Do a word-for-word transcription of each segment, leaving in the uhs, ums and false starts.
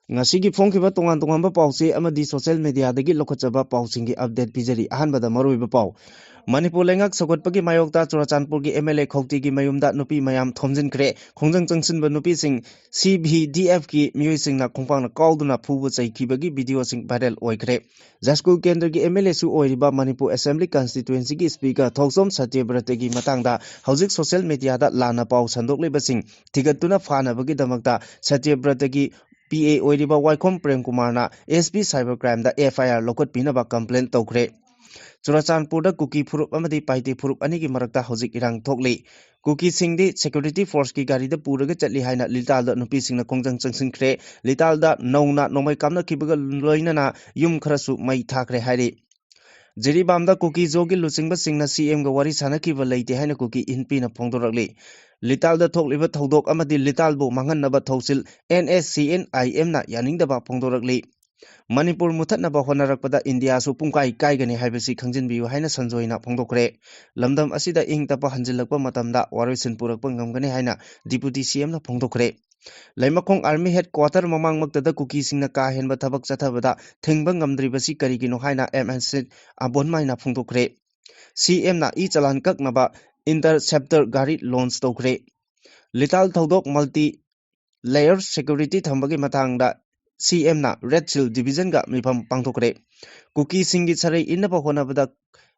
ꯉꯁꯤꯒꯤ ꯐꯣꯡꯈꯤꯕ ꯇꯣꯉꯥꯟ ꯇꯣꯉꯥꯟꯕ ꯄꯥꯎꯆꯦ ꯑꯃꯗꯤ social mediaꯗꯒꯤ ꯂꯧꯈꯠꯆꯕ ꯄꯥꯎꯁꯤꯡꯒꯤ update ꯄꯤꯖꯔꯤ꯫ ꯑꯍꯥꯟꯕꯗ ꯃꯔꯨꯑꯣꯏꯕ ꯄꯥꯎ꯫ ꯃꯅꯤꯄꯨꯔ ꯂꯩꯉꯥꯛ ꯁꯧꯒꯠꯄꯒꯤ ꯃꯥꯌꯣꯛꯇ ꯆꯨꯔꯥꯆꯥꯟꯄꯨꯔꯒꯤ MLA ꯈꯧꯇꯦꯒꯤ ꯃꯌꯨꯝꯗ ꯅꯨꯄꯤ ꯃꯌꯥꯝ ꯊꯣꯝꯖꯤꯟꯈ꯭ꯔꯦ꯫ ꯈꯣꯡꯖꯪ ꯆꯪꯁꯤꯟꯕ ꯅꯨꯄꯤꯁꯤꯡ CVDFꯀꯤ ꯃꯤꯑꯣꯏꯁꯤꯡꯅ ꯈꯣꯡꯄꯥꯛꯅ ꯀꯥꯎꯗꯨꯅ ꯐꯨꯕ ꯆꯩꯈꯤꯕꯒꯤ videoꯁꯤꯡ viral ꯑꯣꯏꯈ꯭ꯔꯦ꯫ ꯖꯁꯀꯨꯜ ꯀꯦꯟꯗ꯭ꯔꯒꯤ MLAꯁꯨ ꯑꯣꯏꯔꯤꯕ ꯃꯅꯤꯄꯨꯔ Assembly Constituencyꯒꯤ Speaker ꯊꯣꯛꯆꯣꯝ ꯁꯇ꯭ꯌꯕ꯭ꯔꯇꯒꯤ ꯃꯇꯥꯡꯗ ꯍꯧꯖꯤꯛ social mediaꯗ ꯂꯥꯟꯅ ꯄꯥꯎ ꯁꯟꯗꯣꯛꯂꯤꯕꯁꯤꯡ ꯊꯤꯒꯠꯇꯨꯅ ꯐꯥꯅꯕꯒꯤꯗꯃꯛꯇ ꯁꯇ꯭ꯌꯕ꯭ꯔꯇꯒꯤ PA ꯑꯣꯏꯔꯤꯕ ꯋꯥꯏꯈꯣꯝ ꯄ꯭ꯔꯦꯝꯀꯨꯃꯥꯔꯅ SP Cyber Crimeꯗ FIR ꯂꯧꯈꯠꯄꯤꯅꯕ complain ꯇꯧꯈ꯭ꯔꯦ꯫ ꯆꯨꯔꯥꯆꯥꯟꯄꯨꯔꯗ ꯀꯨꯀꯤ ꯐꯨꯔꯨꯞ ꯑꯃꯗꯤ ꯄꯥꯏꯇꯦ ꯐꯨꯔꯨꯞ ꯑꯅꯤꯒꯤ ꯃꯔꯛꯇ ꯍꯧꯖꯤꯛ ꯏꯔꯥꯡ ꯊꯣꯛꯂꯤ꯫ ꯀꯨꯀꯤꯁꯤꯡꯗꯤ security forceꯀꯤ ꯒꯥꯔꯤꯗ ꯄꯨꯔꯒ ꯆꯠꯂꯤ ꯍꯥꯏꯅ ꯂꯤꯇꯥꯜꯗ ꯅꯨꯄꯤꯁꯤꯡꯅ ꯈꯣꯡꯖꯪ ꯆꯪꯁꯤꯟꯈ꯭ꯔꯦ꯫ ꯂꯤꯇꯥꯜꯗ ꯅꯧꯅ ꯅꯣꯡꯃꯩ ꯀꯥꯞꯅꯈꯤꯕꯒ ꯂꯣꯏꯅꯅ ꯌꯨꯝ ꯈꯔꯁꯨ ꯃꯩ ꯊꯥꯈ꯭ꯔꯦ ꯍꯥꯏꯔꯤ꯫ ꯖꯤꯔꯤꯕꯥꯝꯗ ꯀꯨꯀꯤ ꯖꯣꯒꯤ ꯂꯨꯆꯤꯡꯕꯁꯤꯡꯅ CMꯒ ꯋꯥꯔꯤ ꯁꯥꯟꯅꯈꯤꯕ ꯂꯩꯇꯦ ꯍꯥꯏꯅ ꯀꯨꯀꯤ ꯏꯟꯄꯤꯅ ꯐꯣꯡꯗꯣꯔꯛꯂꯤ꯫ ꯂꯤꯇꯥꯜꯗ ꯊꯣꯛꯂꯤꯕ ꯊꯧꯗꯣꯛ ꯑꯃꯗꯤ ꯂꯤꯇꯥꯜꯕꯨ ꯃꯥꯡꯍꯟꯅꯕ ꯊꯧꯁꯤꯜ NSCN-IMꯅ ꯌꯥꯅꯤꯡꯗꯕ ꯐꯣꯡꯗꯣꯔꯛꯂꯤ꯫ ꯃꯅꯤꯄꯨꯔ ꯃꯨꯊꯠꯅꯕ ꯍꯣꯠꯅꯔꯛꯄꯗ ꯏꯟꯗꯤꯌꯥꯁꯨ ꯄꯨꯡꯀꯥꯏ ꯀꯥꯏꯒꯅꯤ ꯍꯥꯏꯕꯁꯤ ꯈꯪꯖꯤꯟꯕꯤꯌꯨ ꯍꯥꯏꯅ ꯁꯟꯖꯣꯏꯅ ꯐꯣꯡꯗꯣꯛꯈ꯭ꯔꯦ꯫ ꯂꯝꯗꯝ ꯑꯁꯤꯗ ꯏꯪ ꯇꯞꯄ ꯍꯟꯖꯤꯜꯂꯛꯄ ꯃꯇꯝꯗ ꯋꯥꯔꯣꯏꯁꯤꯟ ꯄꯨꯔꯛꯄ ꯉꯝꯒꯅꯤ ꯍꯥꯏꯅ Deputy CMꯅ ꯐꯣꯡꯗꯣꯛꯈ꯭ꯔꯦ꯫ ꯂꯩꯃꯈꯣꯡ Army Headquarter ꯃꯃꯥꯡꯃꯛꯇꯗ ꯀꯨꯀꯤꯁꯤꯡꯅ ꯀꯥ ꯍꯦꯟꯕ ꯊꯕꯛ ꯆꯠꯊꯕꯗ ꯊꯤꯡꯕ ꯉꯝꯗ꯭ꯔꯤꯕꯁꯤ ꯀꯔꯤꯒꯤꯅꯣ ꯍꯥꯏꯅ MNC ꯑꯕꯣꯟꯃꯥꯏꯅ ꯐꯣꯡꯗꯣꯛꯈ꯭ꯔꯦ꯫ CMꯅ ꯏ ꯆꯂꯥꯟ ꯀꯛꯅꯕ Interceptor ꯒꯥꯔꯤ launch ꯇꯧꯈ꯭ꯔꯦ꯫ ꯂꯤꯇꯥꯜ ꯊꯧꯗꯣꯛ multi layer security ꯊꯝꯕꯒꯤ ꯃꯇꯥꯡꯗ CMꯅ Red Shield Divisionꯒ ꯃꯤꯐꯝ ꯄꯥꯡꯊꯣꯛꯈ꯭ꯔꯦ꯫ ꯀꯨꯀꯤꯁꯤꯡꯒꯤ ꯁꯔꯩ ꯏꯟꯅꯕ ꯍꯣꯠꯅꯕꯗ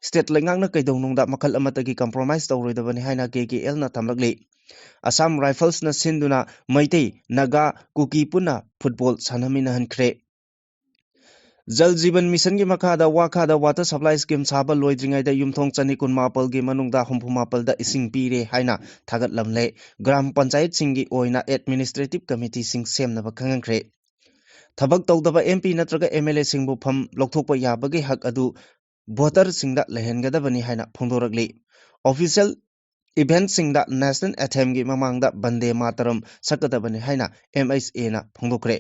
state ꯂꯩꯉꯥꯛꯅ ꯀꯩꯗꯧꯅꯨꯡꯗ ꯃꯈꯜ ꯑꯃꯠꯇꯒꯤ compromise ꯇꯧꯔꯣꯏꯗꯕꯅꯤ ꯍꯥꯏꯅ KKLꯅ ꯊꯝꯂꯛꯂꯤ꯫ Assam Riflesꯅ ꯁꯤꯟꯗꯨꯅ ꯃꯩꯇꯩ, ꯅꯥꯒꯥ, ꯀꯨꯀꯤ ꯄꯨꯟꯅ football ꯁꯥꯟꯅꯃꯤꯟꯅꯍꯟꯈ꯭ꯔꯦ꯫ ꯖꯜ ꯖꯤꯕꯟ ꯃꯤꯁꯟꯒꯤ ꯃꯈꯥꯗ ꯋꯥꯈꯥꯗ water supply scheme ꯁꯥꯕ ꯂꯣꯏꯗ꯭ꯔꯤꯉꯩꯗ ꯌꯨꯝꯊꯣꯡ ꯆꯅꯤ ꯀꯨꯟ ꯃꯥꯄꯜꯒꯤ ꯃꯅꯨꯡꯗ ꯍꯨꯝꯐꯨ ꯃꯥꯄꯜꯗ ꯏꯁꯤꯡ ꯄꯤꯔꯦ ꯍꯥꯏꯅ ꯊꯥꯒꯠꯂꯝꯂꯦ꯫ ꯒ꯭ꯔꯥꯝ ꯄꯟꯆꯥꯌꯠꯁꯤꯡꯒꯤ ꯑꯣꯏꯅ administrative committeeꯁꯤꯡ ꯁꯦꯝꯅꯕ ꯈꯪꯍꯟꯈ꯭ꯔꯦ꯫ ꯊꯕꯛ ꯇꯧꯗꯕ MP ꯅꯠꯇ꯭ꯔꯒ MLAꯁꯤꯡꯕꯨ ꯐꯝ ꯂꯧꯊꯣꯛꯄ ꯌꯥꯕꯒꯤ ꯍꯛ ꯑꯗꯨ voterꯁꯤꯡꯗ ꯂꯩꯍꯟꯒꯗꯕꯅꯤ ꯍꯥꯏꯅ ꯐꯣꯡꯗꯣꯔꯛꯂꯤ꯫ Official eventꯁꯤꯡꯗ national anthemꯒꯤ ꯃꯃꯥꯡꯗ ꯕꯟꯗꯦ ꯃꯥꯇꯔꯝ ꯁꯛꯀꯗꯕꯅꯤ ꯍꯥꯏꯅ MHAꯅ ꯐꯣꯡꯗꯣꯛꯈ꯭ꯔꯦ꯫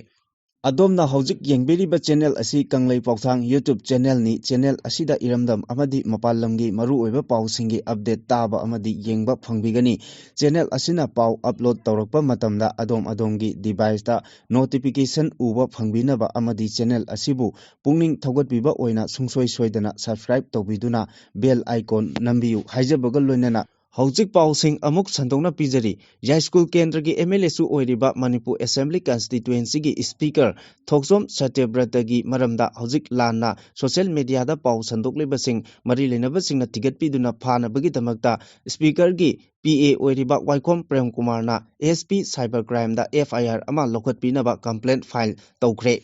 ꯑꯗꯣꯝꯅ ꯍꯧꯖꯤꯛ ꯌꯦꯡꯕꯤꯔꯤꯕ ꯆꯦꯅꯦꯜ ꯑꯁꯤ ꯀꯪꯂꯩ ꯄꯥꯎꯊꯥꯡ YouTube ꯆꯦꯅꯦꯜꯅꯤ꯫ ꯆꯦꯅꯦꯜ ꯑꯁꯤꯗ ꯏꯔꯝꯗꯝ ꯑꯃꯗꯤ ꯃꯄꯥꯟ ꯂꯝꯒꯤ ꯃꯔꯨꯑꯣꯏꯕ ꯄꯥꯎꯁꯤꯡꯒꯤ ꯑꯞꯗꯦꯠ ꯇꯥꯕ ꯑꯃꯗꯤ ꯌꯦꯡꯕ ꯐꯪꯕꯤꯒꯅꯤ꯫ ꯆꯦꯅꯦꯜ ꯑꯁꯤꯅ ꯄꯥꯎ ꯑꯞꯂꯣꯗ ꯇꯧꯔꯛꯄ ꯃꯇꯝꯗ ꯑꯗꯣꯝ ꯑꯗꯣꯝꯒꯤ ꯗꯤꯚꯥꯏꯁꯇ ꯅꯣꯇꯤꯐꯤꯀꯦꯁꯟ ꯎꯕ ꯐꯪꯕꯤꯅꯕ ꯑꯃꯗꯤ ꯆꯦꯅꯦꯜ ꯑꯁꯤꯕꯨ ꯄꯨꯛꯅꯤꯡ ꯊꯧꯒꯠꯄꯤꯕ ꯑꯣꯏꯅ ꯁꯨꯡꯁꯣꯏ ꯁꯣꯏꯗꯅ ꯁꯕꯁꯀ꯭ꯔꯥꯏꯕ ꯇꯧꯕꯤꯗꯨꯅ ꯕꯦꯜ ꯑꯥꯏꯀꯣꯟ ꯅꯝꯕꯤꯌꯨ ꯍꯥꯏꯖꯕꯒ ꯂꯣꯏꯅꯅ ꯍꯧꯖꯤꯛ ꯄꯥꯎꯁꯤꯡ ꯑꯃꯨꯛ ꯁꯟꯗꯣꯛꯅ ꯄꯤꯖꯔꯤ꯫ ꯌꯥꯏꯁ꯭ꯀꯨꯜ ꯀꯦꯟꯗ꯭ꯔꯒꯤ MLAꯁꯨ ꯑꯣꯏꯔꯤꯕ ꯃꯅꯤꯄꯨꯔ Assembly Constituencyꯒꯤ Speaker ꯊꯣꯛꯆꯣꯝ ꯁꯇ꯭ꯌꯕ꯭ꯔꯇꯒꯤ ꯃꯔꯝꯗ ꯍꯧꯖꯤꯛ ꯂꯥꯟꯅ social mediaꯗ ꯄꯥꯎ ꯁꯟꯗꯣꯛꯂꯤꯕꯁꯤꯡ ꯃꯔꯤ ꯂꯩꯅꯕꯁꯤꯡꯅ ꯊꯤꯒꯠꯄꯤꯗꯨꯅ ꯐꯥꯅꯕꯒꯤꯗꯃꯛꯇ Speakerꯒꯤ PA ꯑꯣꯏꯔꯤꯕ ꯋꯥꯏꯈꯣꯝ ꯄ꯭ꯔꯦꯝꯀꯨꯃꯥꯔꯅ SP Cyber Crimeꯗ FIR ꯑꯃ ꯂꯧꯈꯠꯄꯤꯅꯕ complaint file ꯇꯧꯈ꯭ꯔꯦ꯫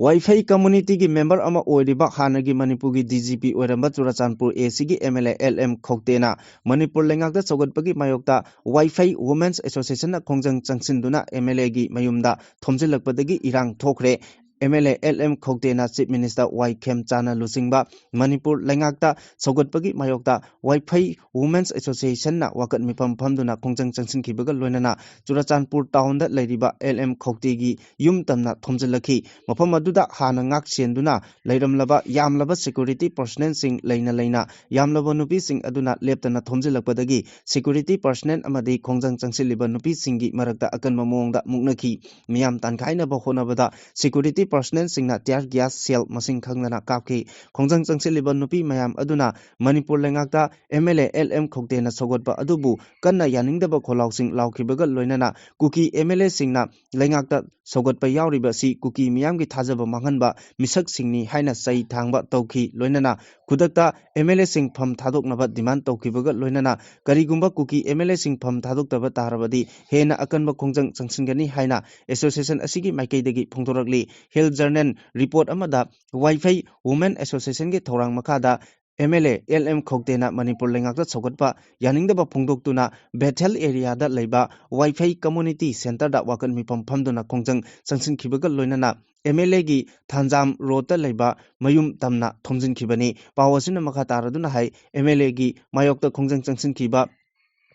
ꯋꯥꯏꯐꯩ communityꯒꯤ member ꯑꯃ ꯑꯣꯏꯔꯤꯕ ꯍꯥꯟꯅꯒꯤ ꯃꯅꯤꯄꯨꯔꯒꯤ DGP ꯑꯣꯏꯔꯝꯕ ꯆꯨꯔꯆꯥꯟꯄꯨꯔ ACꯒꯤ MLA LM ꯈꯧꯇꯦꯅ ꯃꯅꯤꯄꯨꯔ ꯂꯩꯉꯥꯛꯇ ꯁꯧꯒꯠꯄꯒꯤ ꯃꯥꯌꯣꯛꯇ ꯋꯥꯏꯐꯩ Women's Associationꯅ ꯈꯣꯡꯖꯪ ꯆꯪꯁꯤꯟꯗꯨꯅ MLAꯒꯤ ꯃꯌꯨꯝꯗ ꯊꯣꯝꯖꯤꯜꯂꯛꯄꯗꯒꯤ ꯏꯔꯥꯡ ꯊꯣꯛꯈ꯭ꯔꯦ꯫ MLA LM ꯈꯧꯇꯦꯅ Chief Minister ꯋꯥꯏ ꯈꯦꯝꯆꯥꯟꯅ ꯂꯨꯆꯤꯡꯕ ꯃꯅꯤꯄꯨꯔ ꯂꯩꯉꯥꯛꯇ ꯁꯧꯒꯠꯄꯒꯤ ꯃꯥꯌꯣꯛꯇ ꯋꯥꯏꯐꯩ Women's Associationꯅ ꯋꯥꯀꯠ ꯃꯤꯐꯝ ꯐꯝꯗꯨꯅ ꯈꯣꯡꯖꯪ ꯆꯪꯁꯤꯟꯈꯤꯕꯒ ꯂꯣꯏꯅꯅ ꯆꯨꯔꯆꯥꯟꯄꯨꯔ townꯗ ꯂꯩꯔꯤꯕ LM ꯈꯧꯇꯦꯒꯤ ꯌꯨꯝ ꯇꯝꯅ ꯊꯣꯝꯖꯤꯜꯂꯛꯈꯤ꯫ ꯃꯐꯝ ꯑꯗꯨꯗ ꯍꯥꯟꯅ ꯉꯥꯛ ꯁꯦꯟꯗꯨꯅ ꯂꯩꯔꯝꯂꯕ ꯌꯥꯝꯂꯕ security personnelꯁꯤꯡ ꯂꯩꯅ ꯂꯩꯅ ꯌꯥꯝꯂꯕ ꯅꯨꯄꯤꯁꯤꯡ ꯑꯗꯨꯅ ꯂꯦꯞꯇꯅ ꯊꯣꯝꯖꯤꯜꯂꯛꯄꯗꯒꯤ security personnel ꯑꯃꯗꯤ ꯈꯣꯡꯖꯪ ꯆꯪꯁꯤꯜꯂꯤꯕ ꯅꯨꯄꯤꯁꯤꯡꯒꯤ ꯃꯔꯛꯇ ꯑꯀꯟꯕ ꯃꯑꯣꯡꯗ ꯃꯨꯛꯅꯈꯤ꯫ ꯃꯤꯌꯥꯝ ꯇꯥꯟꯈꯥꯏꯅꯕ ꯍꯣꯠꯅꯕꯗ security personnelꯁꯤꯡꯅ tear gas shell ꯃꯁꯤꯡ ꯈꯪꯗꯅ ꯀꯥꯞꯈꯤ꯫ ꯈꯣꯡꯖꯪ ꯆꯪꯁꯤꯜꯂꯤꯕ ꯅꯨꯄꯤ ꯃꯌꯥꯝ ꯑꯗꯨꯅ ꯃꯅꯤꯄꯨꯔ ꯂꯩꯉꯥꯛꯇ MLA LM ꯈꯧꯇꯦꯅ ꯁꯧꯒꯠꯄ ꯑꯗꯨꯕꯨ ꯀꯟꯅ ꯌꯥꯅꯤꯡꯗꯕ ꯈꯣꯜꯂꯥꯎꯁꯤꯡ ꯂꯥꯎꯈꯤꯕꯒ ꯂꯣꯏꯅꯅ ꯀꯨꯀꯤ MLAꯁꯤꯡꯅ ꯂꯩꯉꯥꯛꯇ ꯁꯧꯒꯠꯄ ꯌꯥꯎꯔꯤꯕ ꯑꯁꯤ ꯀꯨꯀꯤ ꯃꯤꯌꯥꯝꯒꯤ ꯊꯥꯖꯕ ꯃꯥꯡꯍꯟꯕ ꯃꯤꯁꯛꯁꯤꯡꯅꯤ ꯍꯥꯏꯅ ꯆꯩ ꯊꯥꯡꯕ ꯇꯧꯈꯤ꯫ ꯂꯣꯏꯅꯅ ꯈꯨꯗꯛꯇ MLAꯁꯤꯡ ꯐꯝ ꯊꯥꯗꯣꯛꯅꯕ demand ꯇꯧꯈꯤꯕꯒ ꯂꯣꯏꯅꯅ ꯀꯔꯤꯒꯨꯝꯕ ꯀꯨꯀꯤ MLAꯁꯤꯡ ꯐꯝ ꯊꯥꯗꯣꯛꯇꯕ ꯇꯥꯔꯕꯗꯤ ꯍꯦꯟꯅ ꯑꯀꯟꯕ ꯈꯣꯡꯖꯪ ꯆꯪꯁꯤꯟꯒꯅꯤ ꯍꯥꯏꯅ association ꯑꯁꯤꯒꯤ ꯃꯥꯏꯀꯩꯗꯒꯤ ꯐꯣꯡꯗꯣꯔꯛꯂꯤ꯫ Hill Journal report ꯑꯃꯗ ꯋꯥꯏꯐꯩ Women Associationꯒꯤ ꯊꯧꯔꯥꯡ ꯃꯈꯥꯗ MLA LM ꯈꯧꯇꯦꯅ ꯃꯅꯤꯄꯨꯔ ꯂꯩꯉꯥꯛꯇ ꯁꯧꯒꯠꯄ ꯌꯥꯅꯤꯡꯗꯕ ꯐꯣꯡꯗꯣꯛꯇꯨꯅ ꯕꯦꯊꯦꯜ areaꯗ ꯂꯩꯕ ꯋꯥꯏꯐꯩ community centreꯗ ꯋꯥꯀꯠ ꯃꯤꯐꯝ ꯐꯝꯗꯨꯅ ꯈꯣꯡꯖꯪ ꯆꯪꯁꯤꯟꯈꯤꯕꯒ ꯂꯣꯏꯅꯅ MLAꯒꯤ ꯊꯥꯟꯖꯥꯝ roadꯇ ꯂꯩꯕ ꯃꯌꯨꯝ ꯇꯝꯅ ꯊꯣꯝꯖꯤꯟꯈꯤꯕꯅꯤ꯫ ꯄꯥꯎ ꯑꯁꯤꯅ ꯃꯈꯥ ꯇꯥꯔꯗꯨꯅ ꯍꯥꯏ, MLAꯒꯤ ꯃꯥꯌꯣꯛꯇ ꯈꯣꯡꯖꯪ ꯆꯪꯁꯤꯟꯈꯤꯕ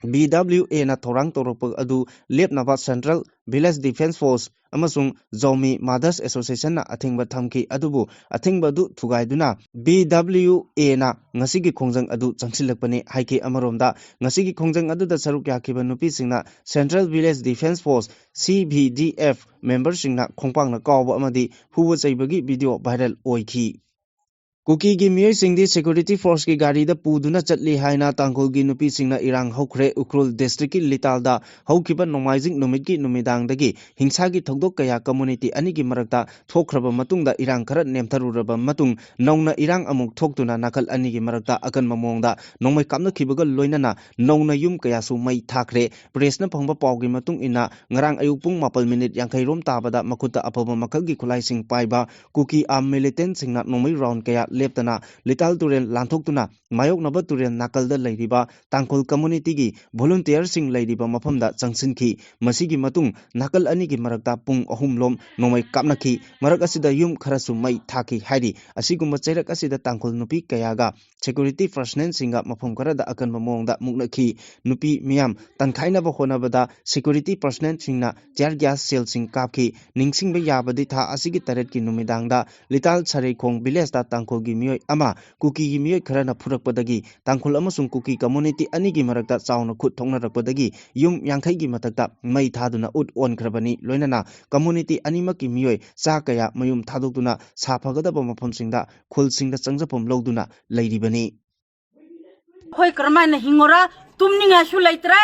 B W Aꯅ ꯊꯧꯔꯥꯡ ꯇꯧꯔꯛꯄ ꯑꯗꯨ ꯂꯦꯞꯅꯕ Central Village Defence Force ꯑꯃꯁꯨꯡ Zomi Mothers Associationꯅ ꯑꯊꯤꯡꯕ ꯊꯝꯈꯤ꯫ ꯑꯗꯨꯕꯨ ꯑꯊꯤꯡꯕ ꯑꯗꯨ ꯊꯨꯒꯥꯏꯗꯨꯅ B W Aꯅ ꯉꯁꯤꯒꯤ ꯈꯣꯡꯖꯪ ꯑꯗꯨ ꯆꯪꯁꯤꯜꯂꯛꯄꯅꯤ ꯍꯥꯏꯈꯤ꯫ ꯑꯃꯔꯣꯝꯗ, ꯉꯁꯤꯒꯤ ꯈꯣꯡꯖꯪ ꯑꯗꯨꯗ ꯁꯔꯨꯛ ꯌꯥꯈꯤꯕ ꯅꯨꯄꯤꯁꯤꯡꯅ Central Village Defence Force, C V D F, memberꯁꯤꯡꯅ ꯈꯣꯡꯄꯥꯛꯅ ꯀꯥꯎꯕ ꯑꯃꯗꯤ ꯐꯨꯕ ꯆꯩꯕꯒꯤ video viral ꯑꯣꯏꯈꯤ꯫ ꯀꯨꯀꯤꯒꯤ ꯃꯤꯑꯣꯏꯁꯤꯡꯗꯤ security forceꯀꯤ ꯒꯥꯔꯤꯗ ꯄꯨꯗꯨꯅ ꯆꯠꯂꯤ ꯍꯥꯏꯅ ꯇꯥꯡꯈꯨꯜꯒꯤ ꯅꯨꯄꯤꯁꯤꯡꯅ ꯏꯔꯥꯡ ꯍꯧꯈ꯭ꯔꯦ꯫ ꯎꯈ꯭ꯔꯨꯜ districtꯀꯤ ꯂꯤꯇꯥꯜꯗ ꯍꯧꯈꯤꯕ ꯅꯣꯡꯃꯥꯏꯖꯤꯡ ꯅꯨꯃꯤꯠꯀꯤ ꯅꯨꯃꯤꯗꯥꯡꯗꯒꯤ ꯍꯤꯡꯁꯥꯒꯤ ꯊꯧꯗꯣꯛ ꯀꯌꯥ community ꯑꯅꯤꯒꯤ ꯃꯔꯛꯇ ꯊꯣꯛꯈ꯭ꯔꯕ ꯃꯇꯨꯡꯗ ꯏꯔꯥꯡ ꯈꯔ ꯅꯦꯝꯊꯔꯨꯔꯕ ꯃꯇꯨꯡ ꯅꯧꯅ ꯏꯔꯥꯡ ꯑꯃꯨꯛ ꯊꯣꯛꯇꯨꯅ ꯅꯥꯀꯜ ꯑꯅꯤꯒꯤ ꯃꯔꯛꯇ ꯑꯀꯟꯕ ꯃꯑꯣꯡꯗ ꯅꯣꯡꯃꯩ ꯀꯥꯞꯅꯈꯤꯕꯒ ꯂꯣꯏꯅꯅ ꯅꯧꯅ ꯌꯨꯝ ꯀꯌꯥꯁꯨ ꯃꯩ ꯊꯥꯈ꯭ꯔꯦ꯫ Pressꯅ ꯐꯪꯕ ꯄꯥꯎꯒꯤ ꯃꯇꯨꯡ ꯏꯟꯅ, ꯉꯔꯥꯡ ꯑꯌꯨꯛ ꯄꯨꯡ ꯃꯥꯄꯜ ꯃꯤꯅꯤꯠ ꯌꯥꯡꯈꯩ ꯔꯣꯝ ꯇꯥꯕꯗ ꯃꯈꯨꯠꯇ ꯑꯐꯕ ꯃꯈꯜꯒꯤ ꯈꯨꯠꯂꯥꯏꯁꯤꯡ ꯄꯥꯏꯕ ꯀꯨꯀꯤ armed militantꯁꯤꯡꯅ ꯅꯣꯡꯃꯩ round ꯀꯌꯥ ꯂꯦꯞꯇꯅ ꯂꯤꯇꯥꯜ ꯇꯨꯔꯦꯜ ꯂꯥꯟꯊꯣꯛꯇꯨꯅ ꯃꯥꯌꯣꯛꯅꯕ ꯇꯨꯔꯦꯜ ꯅꯥꯀꯜꯗ ꯂꯩꯔꯤꯕ ꯇꯥꯡꯈꯨꯜ communityꯒꯤ volunteerꯁꯤꯡ ꯂꯩꯔꯤꯕ ꯃꯐꯝꯗ ꯆꯪꯁꯤꯟꯈꯤ꯫ ꯃꯁꯤꯒꯤ ꯃꯇꯨꯡ ꯅꯥꯀꯜ ꯑꯅꯤꯒꯤ ꯃꯔꯛꯇ ꯄꯨꯡ ꯑꯍꯨꯝ ꯂꯣꯝ ꯅꯣꯡꯃꯩ ꯀꯥꯞꯅꯈꯤ꯫ ꯃꯔꯛ ꯑꯁꯤꯗ ꯌꯨꯝ ꯈꯔꯁꯨ ꯃꯩ ꯊꯥꯈꯤ ꯍꯥꯏꯔꯤ꯫ ꯑꯁꯤꯒꯨꯝꯕ ꯆꯩꯔꯛ ꯑꯁꯤꯗ ꯇꯥꯡꯈꯨꯜ ꯅꯨꯄꯤ ꯀꯌꯥꯒ security personnelꯁꯤꯡꯒ ꯃꯐꯝ ꯈꯔꯗ ꯑꯀꯟꯕ ꯃꯑꯣꯡꯗ ꯃꯨꯛꯅꯈꯤ꯫ ꯅꯨꯄꯤ ꯃꯤꯌꯥꯝ ꯇꯥꯟꯈꯥꯏꯅꯕ ꯍꯣꯠꯅꯕꯗ security personnelꯁꯤꯡꯅ tear gas shellꯁꯤꯡ ꯀꯥꯞꯈꯤ꯫ ꯅꯤꯡꯁꯤꯡꯕ ꯌꯥꯕꯗꯤ ꯊꯥ ꯑꯁꯤꯒꯤ ꯇꯔꯦꯠꯀꯤ ꯅꯨꯃꯤꯗꯥꯡꯗ ꯂꯤꯇꯥꯜ ꯁꯔꯩꯈꯣꯡ villageꯇ ꯇꯥꯡꯈꯨꯜꯒꯤ ꯃꯤꯑꯣꯏ ꯑꯃ ꯀꯨꯀꯤꯒꯤ ꯃꯤꯑꯣꯏ ꯈꯔꯅ ꯐꯨꯔꯛꯄꯗꯒꯤ ꯇꯥꯡꯈꯨꯜ ꯑꯃꯁꯨꯡ ꯀꯨꯀꯤ community ꯑꯅꯤꯒꯤ ꯃꯔꯛꯇ ꯆꯥꯎꯅ ꯈꯨꯠ ꯊꯣꯛꯅꯔꯛꯄꯗꯒꯤ ꯌꯨꯝ ꯌꯥꯡꯈꯩꯒꯤ ꯃꯊꯛꯇ ꯃꯩ ꯊꯥꯗꯨꯅ ꯎꯠ ꯑꯣꯟꯈ꯭ꯔꯕꯅꯤ꯫ ꯂꯣꯏꯅꯅ community ꯑꯅꯤꯃꯛꯀꯤ ꯃꯤꯑꯣꯏ ꯆꯥ ꯀꯌꯥ ꯃꯌꯨꯝ ꯊꯥꯗꯣꯛꯇꯨꯅ ꯁꯥꯐꯒꯗꯕ ꯃꯐꯝꯁꯤꯡꯗ ꯈꯨꯜꯁꯤꯡꯗ ꯆꯪꯖꯐꯝ ꯂꯧꯗꯨꯅ ꯂꯩꯔꯤꯕꯅꯤ꯫ ꯑꯩꯈꯣꯏ ꯀꯔꯝꯍꯥꯏꯅ ꯍꯤꯡꯉꯣꯔꯥ? ꯇꯨꯝꯅꯤꯡꯉꯥꯏꯁꯨ ꯂꯩꯇ꯭ꯔꯦ,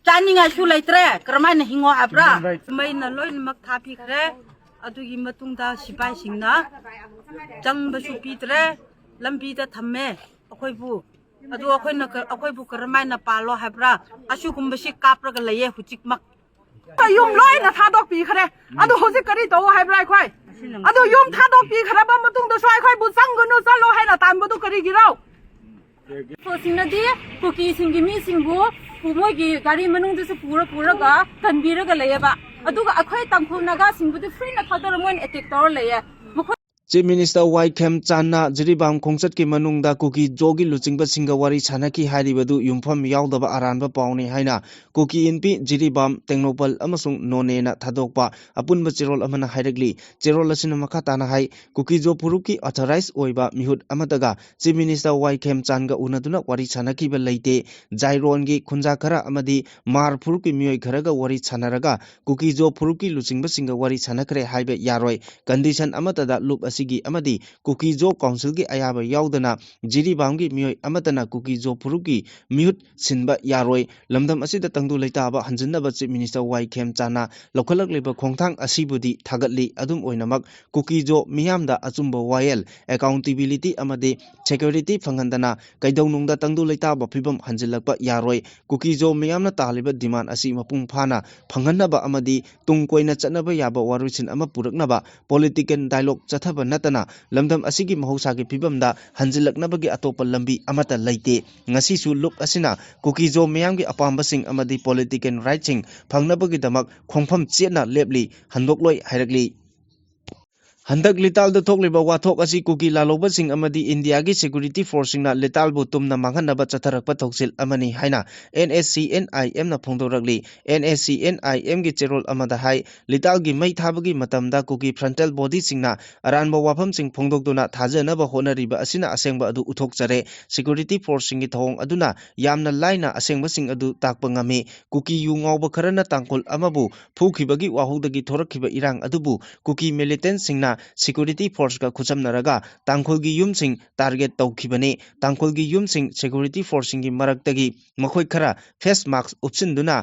ꯆꯥꯅꯤꯡꯉꯥꯏꯁꯨ ꯂꯩꯇ꯭ꯔꯦ, ꯀꯔꯝꯍꯥꯏꯅ ꯍꯤꯡꯉꯣ ꯍꯥꯏꯕ꯭ꯔꯥ? Human rights. ꯃꯩꯅ ꯂꯣꯏꯅꯃꯛ ꯊꯥꯕꯤꯈ꯭ꯔꯦ꯫ ꯑꯗꯨꯒꯤ ꯃꯇꯨꯡꯗ ꯁꯤꯐꯥꯏꯁꯤꯡꯅ ꯆꯪꯕꯁꯨ ꯄꯤꯗ꯭ꯔꯦ, ꯂꯝꯕꯤꯗ ꯊꯝꯃꯦ ꯑꯩꯈꯣꯏꯕꯨ꯫ ꯑꯗꯨ ꯑꯩꯈꯣꯏꯅ ꯀ-, ꯑꯩꯈꯣꯏꯕꯨ ꯀꯔꯝꯍꯥꯏꯅ ꯄꯥꯜꯂꯣ ꯍꯥꯏꯕ꯭ꯔꯥ? ꯑꯁꯤꯒꯨꯝꯕꯁꯤ ꯀꯥꯞꯔꯒ ꯂꯩꯌꯦ ꯍꯧꯖꯤꯛꯃꯛ꯫ ꯌꯨꯝ ꯂꯣꯏꯅ ꯊꯥꯗꯣꯛꯄꯤꯈ꯭ꯔꯦ꯫ ꯑꯗꯨ ꯍꯧꯖꯤꯛ ꯀꯔꯤ ꯇꯧ ꯍꯥꯏꯕ꯭ꯔꯥ? ꯑꯩꯈꯣꯏ ꯑꯗꯨ ꯌꯨꯝ ꯊꯥꯗꯣꯛꯄꯤꯈ꯭ꯔꯕ ꯃꯇꯨꯡꯗꯁꯨ ꯑꯩꯈꯣꯏꯕꯨ ꯆꯪꯒꯅꯨ, ꯆꯠꯂꯣ ꯍꯥꯏꯅ ꯇꯥꯟꯕꯗꯨ ꯀꯔꯤꯒꯤꯔꯣ? ꯁꯣꯁꯤꯡꯅꯗꯤ ꯀꯨꯀꯤꯁꯤꯡꯒꯤ ꯃꯤꯁꯤꯡꯕꯨ ꯄꯨ-, ꯃꯣꯏꯒꯤ ꯒꯥꯔꯤ ꯃꯅꯨꯡꯗꯁꯨ ꯄꯨꯔ ꯄꯨꯔꯒ ꯀꯟꯕꯤꯔꯒ ꯂꯩꯌꯦꯕ꯫ ꯑꯗꯨꯒ ꯑꯩꯈꯣꯏ ꯇꯥꯡꯈꯨꯜ ꯅꯥꯒꯥꯁꯤꯡꯕꯨꯗꯤ freeꯅ ꯊꯥꯗꯣꯔ ꯃꯣꯏꯅ attack ꯇꯧꯔ ꯂꯩꯌꯦ꯫ ꯃꯈꯣꯏ Chief Minister ꯋꯥꯏ ꯈꯦꯝꯆꯥꯟꯅ ꯖꯤꯔꯤꯕꯥꯝ ꯈꯣꯡꯆꯠꯀꯤ ꯃꯅꯨꯡꯗ ꯀꯨꯀꯤ ꯖꯣꯒꯤ ꯂꯨꯆꯤꯡꯕꯁꯤꯡꯒ ꯋꯥꯔꯤ ꯁꯥꯟꯅꯈꯤ ꯍꯥꯏꯔꯤꯕꯗꯨ ꯌꯨꯝꯐꯝ ꯌꯥꯎꯗꯕ ꯑꯔꯥꯟꯕ ꯄꯥꯎꯅꯤ ꯍꯥꯏꯅ ꯀꯨꯀꯤ ꯏꯟꯄꯤ, ꯖꯤꯔꯤꯕꯥꯝ, ꯇꯦꯡꯅꯧꯄꯜ ꯑꯃꯁꯨꯡ ꯅꯣꯅꯦꯅ ꯊꯥꯗꯣꯛꯄ ꯑꯄꯨꯟꯕ ꯆꯦꯔꯣꯜ ꯑꯃꯅ ꯍꯥꯏꯔꯛꯂꯤ꯫ ꯆꯦꯔꯣꯜ ꯑꯁꯤꯅ ꯃꯈꯥ ꯇꯥꯅ ꯍꯥꯏ, ꯀꯨꯀꯤ ꯖꯣ ꯐꯨꯔꯨꯞꯀꯤ authorized ꯑꯣꯏꯕ ꯃꯤꯍꯨꯠ ꯑꯃꯠꯇꯒ Chief Minister ꯋꯥꯏ ꯈꯦꯝꯆꯥꯟꯒ ꯎꯅꯗꯨꯅ ꯋꯥꯔꯤ ꯁꯥꯟꯅꯈꯤꯕ ꯂꯩꯇꯦ꯫ ꯖꯥꯏꯔꯣꯟꯒꯤ ꯈꯨꯟꯖꯥ ꯈꯔ ꯑꯃꯗꯤ ꯃꯥꯔ ꯐꯨꯔꯨꯞꯀꯤ ꯃꯤꯑꯣꯏ ꯈꯔꯒ ꯋꯥꯔꯤ ꯁꯥꯟꯅꯔꯒ ꯀꯨꯀꯤ ꯖꯣ ꯐꯨꯔꯨꯞꯀꯤ ꯂꯨꯆꯤꯡꯕꯁꯤꯡꯒ ꯋꯥꯔꯤ ꯁꯥꯟꯅꯈ꯭ꯔꯦ ꯍꯥꯏꯕ ꯌꯥꯔꯣꯏ꯫ Condition ꯑꯃꯠꯇꯗ ꯂꯨꯞ ꯑꯁꯤꯒꯤ ꯑꯃꯗꯤ ꯀꯨꯀꯤ ꯖꯣ councilꯒꯤ ꯑꯌꯥꯕ ꯌꯥꯎꯗꯅ ꯖꯤꯔꯤꯕꯥꯝꯒꯤ ꯃꯤꯑꯣꯏ ꯑꯃꯠꯇꯅ ꯀꯨꯀꯤ ꯖꯣ ꯐꯨꯔꯨꯞꯀꯤ ꯃꯤꯍꯨꯠ ꯁꯤꯟꯕ ꯌꯥꯔꯣꯏ꯫ ꯂꯝꯗꯝ ꯑꯁꯤꯗ ꯇꯪꯗꯨ ꯂꯩꯇꯥꯕ ꯍꯟꯖꯤꯟꯅꯕ Chief Minister ꯋꯥꯏ ꯈꯦꯝꯆꯥꯟꯅ ꯂꯧꯈꯠꯂꯛꯂꯤꯕ ꯈꯣꯡꯊꯥꯡ ꯑꯁꯤꯕꯨꯗꯤ ꯊꯥꯒꯠꯂꯤ꯫ ꯑꯗꯨꯝ ꯑꯣꯏꯅꯃꯛ, ꯀꯨꯀꯤ ꯖꯣ ꯃꯤꯌꯥꯝꯗ ꯑꯆꯨꯝꯕ ꯋꯥꯌꯦꯜ, accountability ꯑꯃꯗꯤ security ꯐꯪꯍꯟꯗꯅ ꯀꯩꯗꯧꯅꯨꯡꯗ ꯇꯪꯗꯨ ꯂꯩꯇꯥꯕ ꯐꯤꯕꯝ ꯍꯟꯖꯤꯜꯂꯛꯄ ꯌꯥꯔꯣꯏ꯫ ꯀꯨꯀꯤ ꯖꯣ ꯃꯤꯌꯥꯝꯅ ꯇꯥꯜꯂꯤꯕ demand ꯑꯁꯤ ꯃꯄꯨꯡ ꯐꯥꯅ ꯐꯪꯍꯟꯅꯕ ꯑꯃꯗꯤ ꯇꯨꯡ ꯀꯣꯏꯅ ꯆꯠꯅꯕ ꯌꯥꯕ ꯋꯥꯔꯣꯏꯁꯤꯟ ꯑꯃ ꯄꯨꯔꯛꯅꯕ political dialogue ꯆꯠꯊꯕ ꯅꯠꯇꯅ ꯂꯝꯗꯝ ꯑꯁꯤꯒꯤ ꯃꯍꯧꯁꯥꯒꯤ ꯐꯤꯕꯝꯗ ꯍꯟꯖꯤꯜꯂꯛꯅꯕꯒꯤ ꯑꯇꯣꯞꯄ ꯂꯝꯕꯤ ꯑꯃꯠꯇ ꯂꯩꯇꯦ꯫ ꯉꯁꯤꯁꯨ ꯂꯨꯞ ꯑꯁꯤꯅ ꯀꯨꯀꯤ ꯖꯣ ꯃꯤꯌꯥꯝꯒꯤ ꯑꯄꯥꯝꯕꯁꯤꯡ ꯑꯃꯗꯤ political rightꯁꯤꯡ ꯐꯪꯅꯕꯒꯤꯗꯃꯛ ꯈꯣꯡꯐꯝ ꯆꯦꯠꯅ ꯂꯦꯞꯂꯤ, ꯍꯟꯗꯣꯛꯂꯣꯏ ꯍꯥꯏꯔꯛꯂꯤ꯫ ꯍꯟꯗꯛ ꯂꯤꯇꯥꯜꯗ ꯊꯣꯛꯂꯤꯕ ꯋꯥꯊꯣꯛ ꯑꯁꯤ ꯀꯨꯀꯤ ꯂꯥꯜꯍꯧꯕꯁꯤꯡ ꯑꯃꯗꯤ ꯏꯟꯗꯤꯌꯥꯒꯤ security forceꯁꯤꯡꯅ ꯂꯤꯇꯥꯜꯕꯨ ꯇꯨꯝꯅ ꯃꯥꯡꯍꯟꯅꯕ ꯆꯠꯊꯔꯛꯄ ꯊꯧꯁꯤꯜ ꯑꯃꯅꯤ ꯍꯥꯏꯅ NSCN-IMꯅ ꯐꯣꯡꯗꯣꯔꯛꯂꯤ꯫ NSCN-IMꯒꯤ ꯆꯦꯔꯣꯜ ꯑꯃꯗ ꯍꯥꯏ, ꯂꯤꯇꯥꯜꯒꯤ ꯃꯩ ꯊꯥꯕꯒꯤ ꯃꯇꯝꯗ ꯀꯨꯀꯤ frontal bodyꯁꯤꯡꯅ ꯑꯔꯥꯟꯕ ꯋꯥꯐꯝꯁꯤꯡ ꯐꯣꯡꯗꯣꯛꯇꯨꯅ ꯊꯥꯖꯅꯕ ꯍꯣꯠꯅꯔꯤꯕ ꯑꯁꯤꯅ ꯑꯁꯦꯡꯕ ꯑꯗꯨ ꯎꯠꯊꯣꯛꯆꯔꯦ꯫ Security forceꯁꯤꯡꯒꯤ ꯊꯧꯑꯣꯡ ꯑꯗꯨꯅ ꯌꯥꯝꯅ ꯂꯥꯏꯅ ꯑꯁꯦꯡꯕꯁꯤꯡ ꯑꯗꯨ ꯇꯥꯛꯄ ꯉꯝꯃꯤ꯫ ꯀꯨꯀꯤ ꯌꯨ ꯉꯥꯎꯕ ꯈꯔꯅ ꯇꯥꯡꯈꯨꯜ ꯑꯃꯕꯨ ꯐꯨꯈꯤꯕꯒꯤ ꯋꯥꯍꯧꯗꯒꯤ ꯊꯣꯔꯛꯈꯤꯕ ꯏꯔꯥꯡ ꯑꯗꯨꯕꯨ ꯀꯨꯀꯤ militantꯁꯤꯡꯅ security forceꯀ ꯈꯨꯠꯁꯝꯅꯔꯒ ꯇꯥꯡꯈꯨꯜꯒꯤ ꯌꯨꯝꯁꯤꯡ target ꯇꯧꯈꯤꯕꯅꯤ꯫ ꯇꯥꯡꯈꯨꯜꯒꯤ ꯌꯨꯝꯁꯤꯡ security forceꯁꯤꯡꯒꯤ ꯃꯔꯛꯇꯒꯤ ꯃꯈꯣꯏ ꯈꯔ face mask ꯎꯞꯁꯤꯟꯗꯨꯅ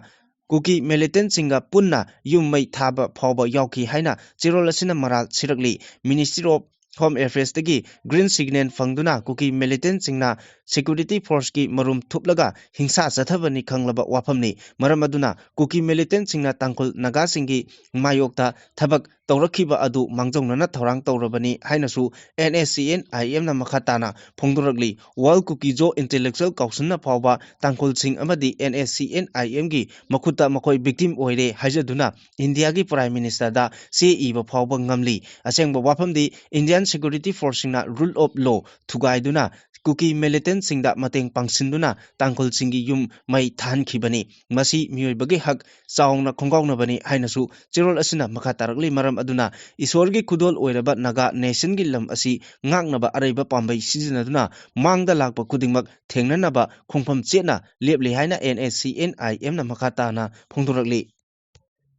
ꯀꯨꯀꯤ militantꯁꯤꯡꯒ ꯄꯨꯟꯅ ꯌꯨꯝ ꯃꯩ ꯊꯥꯕ ꯐꯥꯎꯕ ꯌꯥꯎꯈꯤ ꯍꯥꯏꯅ ꯆꯦꯔꯣꯜ ꯑꯁꯤꯅ ꯃꯔꯥꯜ ꯁꯤꯔꯛꯂꯤ꯫ Ministry of Home Affairsꯇꯒꯤ green signal ꯐꯪꯗꯨꯅ Kuki militantꯁꯤꯡꯅ security forceꯀꯤ ꯃꯔꯨꯝ ꯊꯨꯞꯂꯒ ꯍꯤꯡꯁꯥ ꯆꯠꯊꯕꯅꯤ ꯈꯪꯂꯕ ꯋꯥꯐꯝꯅꯤ꯫ ꯃꯔꯝ ꯑꯗꯨꯅ ꯀꯨꯀꯤ militantꯁꯤꯡꯅ ꯇꯥꯡꯈꯨꯜ ꯅꯥꯒꯥꯁꯤꯡꯒꯤ ꯃꯥꯌꯣꯛꯇ ꯊꯕꯛ ꯇꯧꯔꯛꯈꯤꯕ ꯑꯗꯨ ꯃꯥꯡꯖꯧꯅꯅ ꯊꯧꯔꯥꯡ ꯇꯧꯔꯕꯅꯤ ꯍꯥꯏꯅꯁꯨ NSCN-IMꯅ ꯃꯈꯥ ꯇꯥꯅ ꯐꯣꯡꯗꯣꯔꯛꯂꯤ꯫ World Kuki-Zo Intellectual Councilꯅ ꯐꯥꯎꯕ ꯇꯥꯡꯈꯨꯜꯁꯤꯡ ꯑꯃꯗꯤ NSCN-IMꯒꯤ ꯃꯈꯨꯠꯇ ꯃꯈꯣꯏ victim ꯑꯣꯏꯔꯦ ꯍꯥꯏꯖꯗꯨꯅ ꯏꯟꯗꯤꯌꯥꯒꯤ Prime Ministerꯗ ꯆꯦ ꯏꯕ ꯐꯥꯎꯕ ꯉꯝꯂꯤ꯫ ꯑꯁꯦꯡꯕ ꯋꯥꯐꯝꯗꯤ ꯏꯟꯗꯤꯌꯥ Security Forceꯁꯤꯡꯅ Rule of Law ꯊꯨꯒꯥꯏꯗꯨꯅ ꯀꯨꯀꯤ militantꯁꯤꯡꯗ ꯃꯇꯦꯡ ꯄꯥꯡꯁꯤꯟꯗꯨꯅ ꯇꯥꯡꯈꯨꯜꯁꯤꯡꯒꯤ ꯌꯨꯝ ꯃꯩ ꯊꯥꯍꯟꯈꯤꯕꯅꯤ꯫ ꯃꯁꯤ ꯃꯤꯑꯣꯏꯕꯒꯤ ꯍꯛ ꯆꯥꯎꯅ ꯈꯣꯡꯒꯥꯎꯅꯕꯅꯤ ꯍꯥꯏꯅꯁꯨ ꯆꯦꯔꯣꯜ ꯑꯁꯤꯅ ꯃꯈꯥ ꯇꯥꯔꯛꯂꯤ꯫ ꯃꯔꯝ ꯑꯗꯨꯅ ꯏꯁꯣꯔꯒꯤ ꯈꯨꯗꯣꯜ ꯑꯣꯏꯔꯕ ꯅꯥꯒꯥ nationꯒꯤ ꯂꯝ ꯑꯁꯤ ꯉꯥꯛꯅꯕ ꯑꯔꯩꯕ ꯄꯥꯝꯕꯩ ꯁꯤꯖꯤꯟꯅꯗꯨꯅ ꯃꯥꯡꯗ ꯂꯥꯛꯄ ꯈꯨꯗꯤꯡꯃꯛ ꯊꯦꯡꯅꯅꯕ ꯈꯣꯡꯐꯝ ꯆꯦꯠꯅ ꯂꯦꯞꯂꯤ ꯍꯥꯏꯅ NSCN-IMꯅ ꯃꯈꯥ ꯇꯥꯅ ꯐꯣꯡꯗꯣꯔꯛꯂꯤ꯫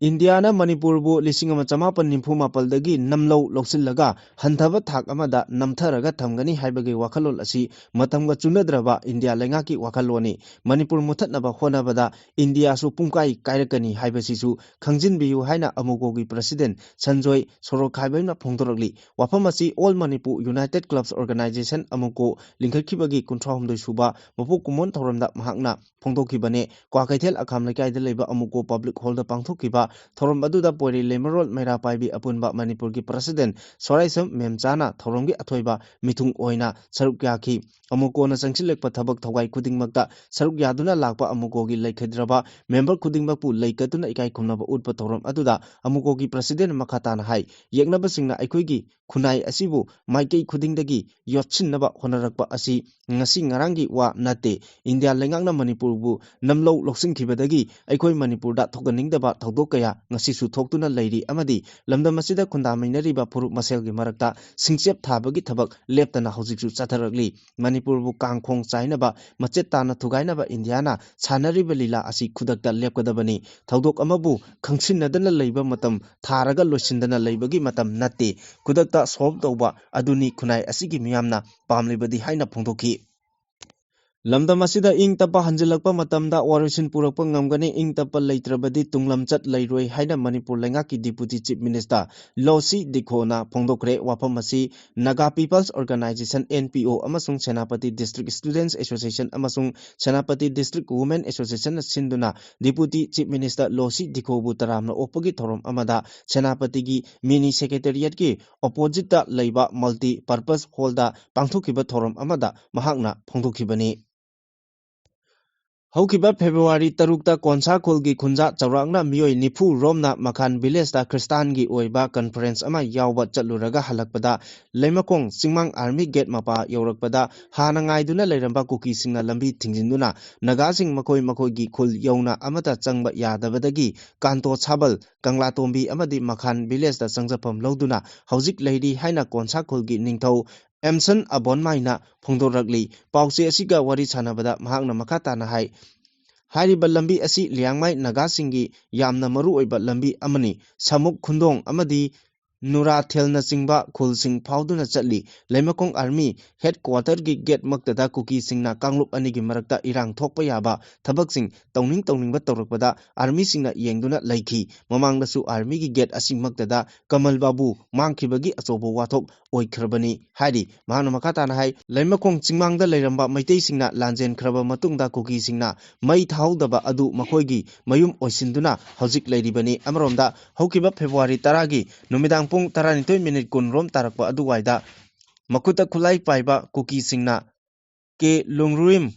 ꯏꯟꯗꯤꯌꯥꯅ ꯃꯅꯤꯄꯨꯔꯕꯨ ꯂꯤꯁꯤꯡ ꯑꯃ ꯆꯃꯥꯄꯟ ꯅꯤꯐꯨ ꯃꯥꯄꯜꯗꯒꯤ ꯅꯝꯂꯧ ꯂꯧꯁꯤꯜꯂꯒ ꯍꯟꯊꯕ ꯊꯥꯛ ꯑꯃꯗ ꯅꯝꯊꯔꯒ ꯊꯝꯒꯅꯤ ꯍꯥꯏꯕꯒꯤ ꯋꯥꯈꯜꯂꯣꯟ ꯑꯁꯤ ꯃꯇꯝꯒ ꯆꯨꯅꯗ꯭ꯔꯕ ꯏꯟꯗꯤꯌꯥ ꯂꯩꯉꯥꯛꯀꯤ ꯋꯥꯈꯜꯂꯣꯟꯅꯤ꯫ ꯃꯅꯤꯄꯨꯔ ꯃꯨꯊꯠꯅꯕ ꯍꯣꯠꯅꯕꯗ ꯏꯟꯗꯤꯌꯥꯁꯨ ꯄꯨꯡꯀꯥꯏ ꯀꯥꯏꯔꯛꯀꯅꯤ ꯍꯥꯏꯕꯁꯤꯁꯨ ꯈꯪꯖꯤꯟꯕꯤꯌꯨ ꯍꯥꯏꯅ ꯑꯃꯨꯀꯣꯒꯤ president ꯁꯟꯖꯣꯏ ꯁꯣꯔꯣꯛꯈꯥꯏꯕꯝꯅ ꯐꯣꯡꯗꯣꯔꯛꯂꯤ꯫ ꯋꯥꯐꯝ ꯑꯁꯤ All Manipur United Clubs Organisation, ꯑꯃꯨꯀꯣ, ꯂꯤꯡꯈꯠꯈꯤꯕꯒꯤ ꯀꯨꯟꯊ꯭ꯔꯥ ꯍꯨꯝꯗꯣꯏ ꯁꯨꯕ ꯃꯄꯣꯛ ꯀꯨꯝꯑꯣꯟ ꯊꯧꯔꯝꯗ ꯃꯍꯥꯛꯅ ꯐꯣꯡꯗꯣꯛꯈꯤꯕꯅꯤ꯫ ꯀ꯭ꯋꯥꯀꯩꯊꯦꯜ ꯑꯈꯥꯝ ꯂꯩꯀꯥꯏꯗ ꯂꯩꯕ ꯑꯃꯨꯀꯣ public hallꯗ ꯄꯥꯡꯊꯣꯛꯈꯤꯕ ꯊꯧꯔꯝ ꯑꯗꯨꯗ ꯄꯣꯏꯔꯩ ꯂꯩꯃꯔꯣꯜ ꯃꯩꯔꯥ ꯄꯥꯏꯕꯤ ꯑꯄꯨꯟꯕ ꯃꯅꯤꯄꯨꯔꯒꯤ president ꯁꯣꯔꯥꯏꯁꯝ ꯃꯦꯝꯆꯥꯅ ꯊꯧꯔꯝꯒꯤ ꯑꯊꯣꯏꯕ ꯃꯤꯊꯨꯡ ꯑꯣꯏꯅ ꯁꯔꯨꯛ ꯌꯥꯈꯤ꯫ ꯑꯃꯨꯀꯣꯅ ꯆꯪꯁꯤꯜꯂꯛꯄ ꯊꯕꯛ ꯊꯧꯒꯥꯏ ꯈꯨꯗꯤꯡꯃꯛꯇ ꯁꯔꯨꯛ ꯌꯥꯗꯨꯅ ꯂꯥꯛꯄ ꯑꯃꯨꯀꯣꯒꯤ ꯂꯩꯈꯤꯗ꯭ꯔꯕ member ꯈꯨꯗꯤꯡꯃꯛꯄꯨ ꯂꯩꯀꯠꯇꯨꯅ ꯏꯀꯥꯏ ꯈꯨꯝꯅꯕ ꯎꯠꯄ ꯊꯧꯔꯝ ꯑꯗꯨꯗ ꯑꯃꯨꯀꯣꯒꯤ president ꯃꯈꯥ ꯇꯥꯅ ꯍꯥꯏ, ꯌꯦꯛꯅꯕꯁꯤꯡꯅ ꯑꯩꯈꯣꯏꯒꯤ ꯈꯨꯟꯅꯥꯏ ꯑꯁꯤꯕꯨ ꯃꯥꯏꯀꯩ ꯈꯨꯗꯤꯡꯗꯒꯤ ꯌꯣꯠꯁꯤꯟꯅꯕ ꯍꯣꯠꯅꯔꯛꯄ ꯑꯁꯤ ꯉꯁꯤ ꯉꯔꯥꯡꯒꯤ ꯋꯥ ꯅꯠꯇꯦ꯫ ꯏꯟꯗꯤꯌꯥ ꯂꯩꯉꯥꯛꯅ ꯃꯅꯤꯄꯨꯔꯕꯨ ꯅꯝꯂꯧ ꯂꯧꯁꯤꯟꯈꯤꯕꯗꯒꯤ ꯑꯩꯈꯣꯏ ꯃꯅꯤꯄꯨꯔꯗ ꯊꯣꯛꯍꯟꯅꯤꯡꯗꯕ ꯊꯧꯗꯣꯛ ꯀꯌꯥ ꯉꯁꯤꯁꯨ ꯊꯣꯛꯇꯨꯅ ꯂꯩꯔꯤ ꯑꯃꯗꯤ ꯂꯝꯗꯝ ꯑꯁꯤꯗ ꯈꯨꯟꯗꯥꯃꯤꯟꯅꯔꯤꯕ ꯐꯨꯔꯨꯞ ꯃꯁꯦꯜꯒꯤ ꯃꯔꯛꯇ ꯁꯤꯡꯆꯦꯞ ꯊꯥꯕꯒꯤ ꯊꯕꯛ ꯂꯦꯞꯇꯅ ꯍꯧꯖꯤꯛꯁꯨ ꯆꯠꯊꯔꯛꯂꯤ꯫ ꯃꯅꯤꯄꯨꯔꯕꯨ ꯀꯥꯡꯈꯣꯡ ꯆꯥꯏꯅꯕ, ꯃꯆꯦꯠ ꯇꯥꯅ ꯊꯨꯒꯥꯏꯅꯕ ꯏꯟꯗꯤꯌꯥꯅ ꯁꯥꯟꯅꯔꯤꯕ ꯂꯤꯂꯥ ꯑꯁꯤ ꯈꯨꯗꯛꯇ ꯂꯦꯞꯀꯗꯕꯅꯤ꯫ ꯊꯧꯗꯣꯛ ꯑꯃꯕꯨ ꯈꯪꯁꯤꯟꯅꯗꯅ ꯂꯩꯕ ꯃꯇꯝ ꯊꯥꯔꯒ ꯂꯣꯏꯁꯤꯟꯗꯅ ꯂꯩꯕꯒꯤ ꯃꯇꯝ ꯅꯠꯇꯦ꯫ ꯈꯨꯗꯛꯇ solve ꯇꯧꯕ ꯑꯗꯨꯅꯤ ꯈꯨꯟꯅꯥꯏ ꯑꯁꯤꯒꯤ ꯃꯤꯌꯥꯝꯅ ꯄꯥꯝꯂꯤꯕꯗꯤ ꯍꯥꯏꯅ ꯐꯣꯡꯗꯣꯛꯈꯤ꯫ ꯂꯝꯗꯝ ꯑꯁꯤꯗ ꯏꯪ ꯇꯞꯄ ꯍꯟꯖꯤꯜꯂꯛꯄ ꯃꯇꯝꯗ ꯋꯥꯔꯣꯏꯁꯤꯟ ꯄꯨꯔꯛꯄ ꯉꯝꯒꯅꯤ, ꯏꯪ ꯇꯞꯄ ꯂꯩꯇ꯭ꯔꯕꯗꯤ ꯇꯨꯡꯂꯝꯆꯠ ꯂꯩꯔꯣꯏ ꯍꯥꯏꯅ ꯃꯅꯤꯄꯨꯔ ꯂꯩꯉꯥꯛꯀꯤ Deputy Chief Minister ꯂꯣꯁꯤ ꯗꯤꯈꯣꯅ ꯐꯣꯡꯗꯣꯛꯈ꯭ꯔꯦ꯫ ꯋꯥꯐꯝ ꯑꯁꯤ Naga People's Organisation, NPO, ꯑꯃꯁꯨꯡ ꯁꯦꯅꯥꯄꯇꯤ District Students Association ꯑꯃꯁꯨꯡ ꯁꯦꯅꯥꯄꯇꯤ District Women Associationꯅ ꯁꯤꯟꯗꯨꯅ Deputy Chief Minister ꯂꯣꯁꯤ ꯗꯤꯈꯣꯕꯨ ꯇꯔꯥꯝꯅ ꯑꯣꯛꯄꯒꯤ ꯊꯧꯔꯝ ꯑꯃꯗ ꯁꯦꯅꯥꯄꯇꯤꯒꯤ Mini Secretariatꯀꯤ oppositeꯇ ꯂꯩꯕ Multi Purpose Hallꯗ ꯄꯥꯡꯊꯣꯛꯈꯤꯕ ꯊꯧꯔꯝ ꯑꯃꯗ ꯃꯍꯥꯛꯅ ꯐꯣꯡꯗꯣꯛꯈꯤꯕꯅꯤ꯫ ꯍꯧꯈꯤꯕ ꯐꯦꯕ꯭ꯔꯨꯋꯥꯔꯤ ꯇꯔꯨꯛꯇ ꯀꯣꯟꯁꯥ ꯈꯨꯜꯒꯤ ꯈꯨꯟꯖꯥ ꯆꯥꯎꯔꯥꯛꯅ ꯃꯤꯑꯣꯏ ꯅꯤꯐꯨ ꯔꯣꯝꯅ ꯃꯈꯥꯟ ꯚꯤꯂꯦꯖꯇ ꯈ꯭ꯔꯤꯁꯇꯥꯟꯒꯤ ꯑꯣꯏꯕ ꯀꯟꯐꯔꯦꯟꯁ ꯑꯃ ꯌꯥꯎꯕ ꯆꯠꯂꯨꯔꯒ ꯍꯜꯂꯛꯄꯗ ꯂꯩꯃꯈꯣꯡ ꯆꯤꯡꯃꯥꯡ ꯑꯥꯔꯃꯤ ꯒꯦꯠ ꯃꯄꯥ ꯌꯧꯔꯛꯄꯗ ꯍꯥꯟꯅ ꯉꯥꯏꯗꯨꯅ ꯂꯩꯔꯝꯕ ꯀꯨꯀꯤꯁꯤꯡꯅ ꯂꯝꯕꯤ ꯊꯤꯡꯖꯤꯟꯗꯨꯅ ꯅꯥꯒꯥꯁꯤꯡ ꯃꯈꯣꯏ ꯃꯈꯣꯏꯒꯤ ꯈꯨꯜ ꯌꯧꯅ ꯑꯃꯠꯇ ꯆꯪꯕ ꯌꯥꯗꯕꯗꯒꯤ ꯀꯥꯟꯇꯣ ꯁꯥꯕꯜ, ꯀꯪꯂꯥꯇꯣꯝꯕꯤ ꯑꯃꯗꯤ ꯃꯈꯥꯟ ꯚꯤꯂꯦꯖꯇ ꯆꯪꯖꯐꯝ ꯂꯧꯗꯨꯅ ꯍꯧꯖꯤꯛ ꯂꯩꯔꯤ ꯍꯥꯏꯅ ꯀꯣꯟꯁꯥ ꯈꯨꯜꯒꯤ ꯅꯤꯡꯊꯧ ꯑꯦꯝꯁꯟ ꯑꯕꯣꯟꯃꯥꯏꯅ ꯐꯣꯡꯗꯣꯔꯛꯂꯤ꯫ ꯄꯥꯎꯆꯦ ꯑꯁꯤꯒ ꯋꯥꯔꯤ ꯁꯥꯟꯅꯕꯗ ꯃꯍꯥꯛꯅ ꯃꯈꯥ ꯇꯥꯅ ꯍꯥꯏ, ꯍꯥꯏꯔꯤꯕ ꯂꯝꯕꯤ ꯑꯁꯤ ꯂꯤꯌꯥꯡꯃꯥꯏ ꯅꯥꯒꯥꯁꯤꯡꯒꯤ ꯌꯥꯝꯅ ꯃꯔꯨꯑꯣꯏꯕ ꯂꯝꯕꯤ ꯑꯃꯅꯤ꯫ ꯁꯃꯨꯛ ꯈꯨꯟꯗꯣꯡ ꯑꯃꯗꯤ ꯅꯨꯔꯥꯊꯦꯜꯅꯆꯤꯡꯕ ꯈꯨꯜꯁꯤꯡ ꯐꯥꯎꯗꯨꯅ ꯆꯠꯂꯤ꯫ ꯂꯩꯃꯈꯣꯡ ꯑꯥꯔꯃꯤ ꯍꯦꯗꯀ꯭ꯋꯥꯇꯔꯒꯤ ꯒꯦꯠꯃꯛꯇꯗ ꯀꯨꯀꯤꯁꯤꯡꯅ ꯀꯥꯡꯂꯨꯞ ꯑꯅꯤꯒꯤ ꯃꯔꯛꯇ ꯏꯔꯥꯡ ꯊꯣꯛꯄ ꯌꯥꯕ ꯊꯕꯛꯁꯤꯡ ꯇꯧꯅꯤꯡ ꯇꯧꯅꯤꯡꯕ ꯇꯧꯔꯛꯄꯗ ꯑꯥꯔꯃꯤꯁꯤꯡꯅ ꯌꯦꯡꯗꯨꯅ ꯂꯩꯈꯤ꯫ ꯃꯃꯥꯡꯗꯁꯨ ꯑꯥꯔꯃꯤꯒꯤ ꯒꯦꯠ ꯑꯁꯤꯃꯛꯇꯗ ꯀꯃꯜ ꯕꯥꯕꯨ ꯃꯥꯡꯈꯤꯕꯒꯤ ꯑꯆꯧꯕ ꯋꯥꯊꯣꯛ ꯑꯣꯏꯈ꯭ꯔꯕꯅꯤ ꯍꯥꯏꯔꯤ꯫ ꯃꯍꯥꯛꯅ ꯃꯈꯥ ꯇꯥꯅ ꯍꯥꯏ, ꯂꯩꯃꯈꯣꯡ ꯆꯤꯡꯃꯥꯡꯗ ꯂꯩꯔꯝꯕ ꯃꯩꯇꯩꯁꯤꯡꯅ ꯂꯥꯟꯖꯦꯟꯈ꯭ꯔꯕ ꯃꯇꯨꯡꯗ ꯀꯨꯀꯤꯁꯤꯡꯅ ꯃꯩ ꯊꯥꯍꯧꯗꯕ ꯑꯗꯨ ꯃꯈꯣꯏꯒꯤ ꯃꯌꯨꯝ ꯑꯣꯏꯁꯤꯟꯗꯨꯅ ꯍꯧꯖꯤꯛ ꯂꯩꯔꯤꯕꯅꯤ꯫ ꯑꯃꯔꯣꯝꯗ ꯍꯧꯈꯤꯕ ꯐꯦꯕ꯭ꯔꯨꯋꯥꯔꯤ ꯇꯔꯥꯒꯤ ꯅꯨꯃꯤꯗꯥꯡ ꯄꯨꯡ ꯇꯔꯥꯅꯤꯊꯣꯏ ꯃꯤꯅꯤꯠ ꯀꯨꯟ ꯔꯣꯝ ꯇꯥꯔꯛꯄ ꯑꯗꯨꯋꯥꯏꯗ ꯃꯈꯨꯠꯇ ꯈꯨꯠꯂꯥꯏ ꯄꯥꯏꯕ ꯀꯨꯀꯤꯁꯤꯡꯅ ꯀꯦ ꯂꯨꯡꯔꯨꯏꯝ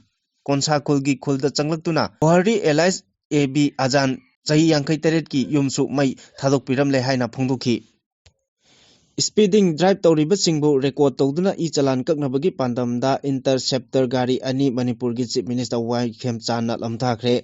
ꯀꯣꯟꯁꯥ ꯈꯨꯜꯒꯤ ꯈꯨꯜꯗ ꯆꯪꯂꯛꯇꯨꯅ ꯒꯣꯍꯥꯔꯤ ꯑꯦꯂꯥꯏꯁ ꯑꯦ ꯕꯤ ꯑꯖꯥꯟ ꯆꯍꯤ ꯌꯥꯡꯈꯩ ꯇꯔꯦꯠꯀꯤ ꯌꯨꯝꯁꯨ ꯃꯩ ꯊꯥꯗꯣꯛꯄꯤꯔꯝꯂꯦ ꯍꯥꯏꯅ ꯐꯣꯡꯗꯣꯛꯈꯤ꯫ ꯁ꯭ꯄꯤꯗꯤꯡ ꯗ꯭ꯔꯥꯏꯚ ꯇꯧꯔꯤꯕꯁꯤꯡꯕꯨ ꯔꯦꯀꯣꯔꯗ ꯇꯧꯗꯨꯅ ꯏ ꯆꯂꯥꯟ ꯀꯛꯅꯕꯒꯤ ꯄꯥꯟꯗꯝꯗ ꯏꯟꯇꯔꯁꯦꯞꯇꯔ ꯒꯥꯔꯤ ꯑꯅꯤ ꯃꯅꯤꯄꯨꯔꯒꯤ ꯆꯤꯐ ꯃꯤꯅꯤꯁꯇꯔ ꯋꯥꯏ ꯈꯦꯝꯆꯥꯟꯅ ꯂꯝꯊꯥꯈ꯭ꯔꯦ꯫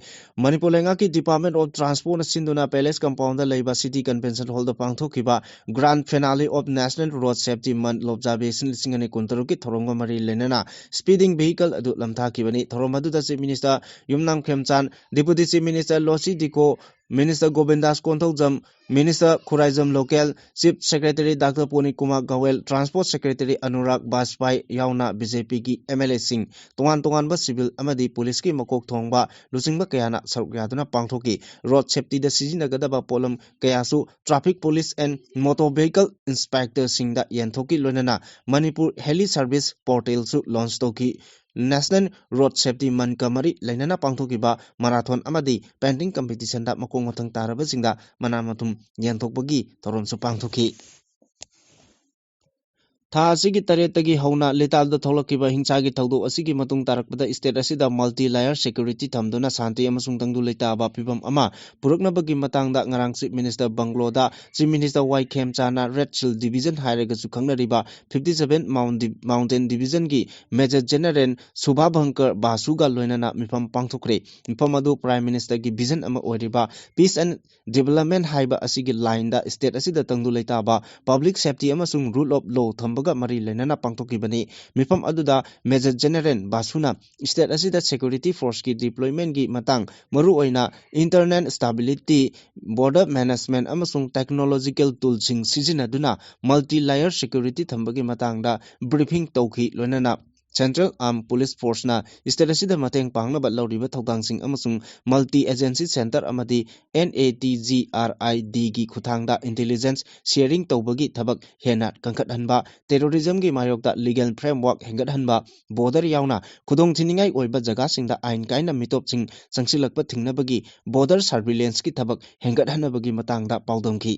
ꯃꯅꯤꯄꯨꯔ ꯂꯩꯉꯥꯛꯀꯤ ꯗꯤꯄꯥꯔꯠꯃꯦꯟ ꯑꯣꯐ ꯇ꯭ꯔꯥꯟꯁꯄꯣꯔꯠꯅ ꯁꯤꯟꯗꯨꯅ ꯄꯦꯂꯦꯁ ꯀꯝꯄꯥꯎꯟꯗ ꯂꯩꯕ ꯁꯤꯇꯤ ꯀꯟꯚꯦꯟꯁꯟ ꯍꯣꯜꯗ ꯄꯥꯡꯊꯣꯛꯈꯤꯕ grand finale of national road safety month ꯂꯣꯞꯖꯥꯕꯦꯁꯟ ꯂꯤꯁꯤꯡ ꯑꯅꯤ ꯀꯨꯟꯇꯔꯨꯛꯀꯤ ꯊꯧꯔꯝꯒ ꯃꯔꯤ ꯂꯩꯅꯅ ꯁ꯭ꯄꯤꯗꯤꯡ ꯚꯤꯍꯤꯀꯜ ꯑꯗꯨ ꯂꯝꯊꯥꯈꯤꯕꯅꯤ꯫ ꯊꯧꯔꯝ ꯑꯗꯨꯗ chief minister Yumnam Khemchand, deputy chief minister Losii Dikho, minister Govindas Konthoujam, minister Khuraijam Loken, chief secretary doctor Puneet Kumar Goel, transport secretary Anurag Bajpai ꯌꯥꯎꯅ ꯕꯤ ꯖꯦ ꯄꯤꯒꯤ ꯑꯦꯝ ꯑꯦꯜ ꯑꯦꯁꯤꯡ, ꯇꯣꯉꯥꯟ ꯇꯣꯉꯥꯟꯕ ꯁꯤꯚꯤꯜ ꯑꯃꯗꯤ ꯄꯨꯂꯤꯁꯀꯤ ꯃꯀꯣꯛ ꯊꯣꯡꯕ ꯂꯨꯆꯤꯡꯕ ꯀꯌꯥꯅ ꯁꯔꯨꯛ ꯌꯥꯗꯨꯅ ꯄꯥꯡꯊꯣꯛꯈꯤ꯫ ꯔꯣꯗ ꯁꯦꯐꯇꯤꯗ ꯁꯤꯖꯤꯟꯅꯒꯗꯕ ꯄꯣꯠꯂꯝ ꯀꯌꯥꯁꯨ traffic police and motor vehicle ꯏꯟꯁꯄꯦꯛꯇꯔꯁꯤꯡꯗ ꯌꯦꯟꯊꯣꯛꯈꯤ꯫ ꯂꯣꯏꯅꯅ ꯃꯅꯤꯄꯨꯔ ꯍꯦꯂꯤ ꯁꯥꯔꯚꯤꯁ ꯄꯣꯔꯇꯦꯜꯁꯨ ꯂꯣꯟꯆ ꯇꯧꯈꯤ꯫ ꯅꯦꯁꯅꯦꯜ ꯔꯣꯗ ꯁꯦꯐꯇꯤ ꯃꯟꯊꯀ ꯃꯔꯤ ꯂꯩꯅꯅ ꯄꯥꯡꯊꯣꯛꯈꯤꯕ ꯃꯔꯥꯊꯣꯟ ꯑꯃꯗꯤ ꯄꯦꯟꯇꯤꯡ ꯀꯝꯄꯤꯇꯤꯁꯟꯗ ꯃꯈꯣꯡ ꯃꯊꯪ ꯇꯥꯔꯕꯁꯤꯡꯗ ꯃꯅꯥ ꯃꯊꯨꯝ ꯌꯦꯟꯊꯣꯛꯄꯒꯤ ꯊꯧꯔꯝꯁꯨ ꯄꯥꯡꯊꯣꯛꯈꯤ꯫ ꯊꯥ ꯑꯁꯤꯒꯤ ꯇꯔꯦꯠꯇꯒꯤ ꯍꯧꯅ ꯂꯤꯇꯥꯜꯗ ꯊꯣꯛꯂꯛꯈꯤꯕ ꯍꯤꯡꯁꯥꯒꯤ ꯊꯧꯗꯣꯛ ꯑꯁꯤꯒꯤ ꯃꯇꯨꯡ ꯇꯥꯔꯛꯄꯗ state ꯑꯁꯤꯗ multi layer security ꯊꯝꯗꯨꯅ ꯁꯥꯟꯇꯤ ꯑꯃꯁꯨꯡ ꯇꯪꯗꯨ ꯂꯩꯇꯥꯕ ꯐꯤꯕꯝ ꯑꯃ ꯄꯨꯔꯛꯅꯕꯒꯤ ꯃꯇꯥꯡꯗ ꯉꯔꯥꯡ Chief Minister bungalow ꯗ Chief Minister ꯋꯥꯏ ꯈꯦꯝꯆꯥꯅ Red Shield Division ꯍꯥꯏꯔꯒꯁꯨ ꯈꯪꯅꯔꯤꯕ fifty seven Mountain Division ꯒꯤ Major General ꯁꯨꯚꯥꯚꯪꯀꯔ ꯕꯥꯁꯨꯒ ꯂꯣꯏꯅꯅ ꯃꯤꯐꯝ ꯄꯥꯡꯊꯣꯛꯈ꯭ꯔꯦ꯫ ꯃꯤꯐꯝ ꯑꯗꯨ Prime Minister ꯒꯤ vision ꯑꯃ ꯑꯣꯏꯔꯤꯕ peace and development ꯍꯥꯏꯕ ꯑꯁꯤꯒꯤ line ꯗ state ꯑꯁꯤꯗ ꯇꯪꯗꯨ ꯂꯩꯇꯥꯕ, public safety ꯑꯃꯁꯨꯡ rule of law ꯊꯝꯕꯒ ꯃꯔꯤ ꯂꯩꯅꯅ ꯄꯥꯡꯊꯣꯛꯈꯤꯕꯅꯤ꯫ ꯃꯤꯐꯝ ꯑꯗꯨꯗ Major General ꯕꯥꯁꯨꯅ state ꯑꯁꯤꯗ security force ꯀꯤ deployment ꯀꯤ ꯃꯇꯥꯡ, ꯃꯔꯨꯑꯣꯏꯅ internal stability, border management ꯑꯃꯁꯨꯡ technological tool ꯁꯤꯡ ꯁꯤꯖꯤꯟꯅꯗꯨꯅ multi layer security ꯊꯝꯕꯒꯤ ꯃꯇꯥꯡꯗ briefing ꯇꯧꯈꯤ꯫ ꯂꯣꯏꯅꯅ Central Armed Police Force ꯅ state ꯑꯁꯤꯗ ꯃꯇꯦꯡ ꯄꯥꯡꯅꯕ ꯂꯧꯔꯤꯕ ꯊꯧꯗꯥꯡꯁꯤꯡ ꯑꯃꯁꯨꯡ multi agency centre ꯑꯃꯗꯤ N A T G R I D ꯒꯤ ꯈꯨꯠꯊꯥꯡꯗ intelligence sharing ꯇꯧꯕꯒꯤ ꯊꯕꯛ ꯍꯦꯟꯅ ꯀꯟꯈꯠꯍꯟꯕ, terrorism ꯒꯤ ꯃꯥꯌꯣꯛꯇ legal framework ꯍꯦꯟꯒꯠꯍꯟꯕ, border ꯌꯥꯎꯅ ꯈꯨꯗꯣꯡꯊꯤꯅꯤꯡꯉꯥꯏ ꯑꯣꯏꯕ ꯖꯒꯥꯁꯤꯡꯗ ꯑꯥꯏꯟ ꯀꯥꯏꯅ ꯃꯤꯇꯣꯞꯁꯤꯡ ꯆꯪꯁꯤꯜꯂꯛꯄ ꯊꯤꯡꯅꯕꯒꯤ border surveillance ꯀꯤ ꯊꯕꯛ ꯍꯦꯟꯒꯠꯍꯟꯅꯕꯒꯤ ꯃꯇꯥꯡꯗ ꯄꯥꯎꯗꯝꯈꯤ꯫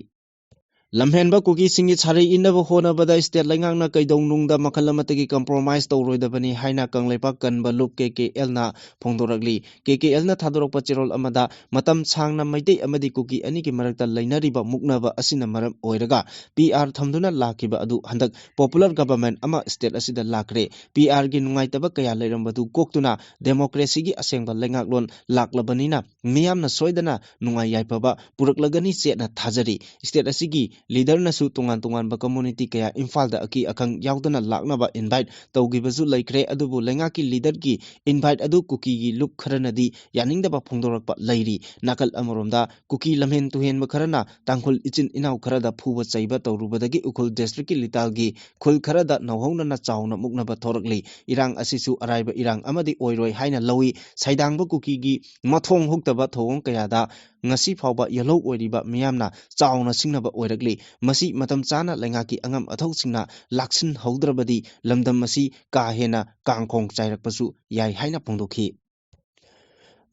ꯂꯝꯍꯦꯟꯕ ꯀꯨꯀꯤꯁꯤꯡꯒꯤ ꯁꯥꯔꯩ ꯏꯟꯅꯕ ꯍꯣꯠꯅꯕꯗ state ꯂꯩꯉꯥꯛꯅ ꯀꯩꯗꯧꯅꯨꯡꯗ ꯃꯈꯜ ꯑꯃꯠꯇꯒꯤ compromise ꯇꯧꯔꯣꯏꯗꯕꯅꯤ ꯍꯥꯏꯅ ꯀꯪꯂꯩꯄꯥꯛ ꯀꯟꯕ ꯂꯨꯞ K K L ꯅ ꯐꯣꯡꯗꯣꯔꯛꯂꯤ꯫ K K L ꯅ ꯊꯥꯗꯣꯔꯛꯄ ꯆꯦꯔꯣꯜ ꯑꯃꯗ, ꯃꯇꯝ ꯁꯥꯡꯅ ꯃꯩꯇꯩ ꯑꯃꯗꯤ ꯀꯨꯀꯤ ꯑꯅꯤꯒꯤ ꯃꯔꯛꯇ ꯂꯩꯅꯔꯤꯕ ꯃꯨꯛꯅꯕ ꯑꯁꯤꯅ ꯃꯔꯝ ꯑꯣꯏꯔꯒ P R ꯊꯝꯗꯨꯅ ꯂꯥꯛꯈꯤꯕ ꯑꯗꯨ ꯍꯟꯗꯛ popular government ꯑꯃ state ꯑꯁꯤꯗ ꯂꯥꯛꯈ꯭ꯔꯦ꯫ P R ꯒꯤ ꯅꯨꯡꯉꯥꯏꯇꯕ ꯀꯌꯥ ꯂꯩꯔꯝꯕꯗꯨ ꯀꯣꯛꯇꯨꯅ democracy ꯒꯤ ꯑꯁꯦꯡꯕ ꯂꯩꯉꯥꯛꯂꯣꯟ ꯂꯥꯛꯂꯕꯅꯤꯅ ꯃꯤꯌꯥꯝꯅ ꯁꯣꯏꯗꯅ ꯅꯨꯡꯉꯥꯏ ꯌꯥꯏꯐꯕ ꯄꯨꯔꯛꯂꯒꯅꯤ ꯆꯦꯠꯅ ꯊꯥꯖꯔꯤ꯫ State ꯑꯁꯤꯒꯤ leader ꯅꯁꯨ ꯇꯣꯉꯥꯟ ꯇꯣꯉꯥꯟꯕ community ꯀꯌꯥ ꯏꯝꯐꯥꯜꯗ ꯑꯀꯤ ꯑꯈꯪ ꯌꯥꯎꯗꯅ ꯂꯥꯛꯅꯕ invite ꯇꯧꯈꯤꯕꯁꯨ ꯂꯩꯈ꯭ꯔꯦ, ꯑꯗꯨꯕꯨ ꯂꯩꯉꯥꯛꯀꯤ leader ꯒꯤ invite ꯑꯗꯨ ꯀꯨꯀꯤꯒꯤ ꯂꯨꯞ ꯈꯔꯅꯗꯤ ꯌꯥꯅꯤꯡꯗꯕ ꯐꯣꯡꯗꯣꯔꯛꯄ ꯂꯩꯔꯤ꯫ ꯅꯥꯀꯜ ꯑꯃꯔꯣꯝꯗ ꯀꯨꯀꯤ ꯂꯝꯍꯦꯟ ꯇꯨꯍꯦꯟꯕ ꯈꯔꯅ ꯇꯥꯡꯈꯨꯜ ꯏꯆꯤꯟ ꯏꯅꯥꯎ ꯈꯔꯗ ꯐꯨꯕ ꯆꯩꯕ ꯇꯧꯔꯨꯕꯗꯒꯤ ꯎꯈ꯭ꯔꯨꯜ district ꯀꯤ ꯂꯤꯇꯥꯜꯒꯤ ꯈꯨꯜ ꯈꯔꯗ ꯅꯧꯍꯧꯅꯅ ꯆꯥꯎꯅ ꯃꯨꯛꯅꯕ ꯊꯣꯔꯛꯂꯤ꯫ ꯏꯔꯥꯡ ꯑꯁꯤꯁꯨ ꯑꯔꯥꯏꯕ ꯏꯔꯥꯡ ꯑꯃꯗꯤ ꯑꯣꯏꯔꯣꯏ ꯍꯥꯏꯅ ꯂꯧꯏ꯫ ꯁꯩꯗꯥꯡꯕ ꯀꯨꯀꯤꯒꯤ ꯃꯊꯣꯡ ꯍꯨꯛꯇꯕ ꯊꯧꯑꯣꯡ ꯀꯌꯥꯗ ꯉꯁꯤ ꯐꯥꯎꯕ ꯌꯦꯜꯍꯧ ꯑꯣꯏꯔꯤꯕ ꯃꯤꯌꯥꯝꯅ ꯆꯥꯎꯅ ꯁꯤꯡꯅꯕ ꯑꯣꯏꯔꯛꯂꯤ꯫ ꯃꯁꯤ ꯃꯇꯝ ꯆꯥꯅ ꯂꯩꯉꯥꯛꯀꯤ ꯑꯉꯝ ꯑꯊꯧꯁꯤꯡꯅ ꯂꯥꯛꯁꯤꯟꯍꯧꯗ꯭ꯔꯕꯗꯤ ꯂꯝꯗꯝ ꯑꯁꯤ ꯀꯥ ꯍꯦꯟꯅ ꯀꯥꯡꯈꯣꯡ ꯆꯥꯏꯔꯛꯄꯁꯨ ꯌꯥꯏ ꯍꯥꯏꯅ ꯐꯣꯡꯗꯣꯛꯈꯤ꯫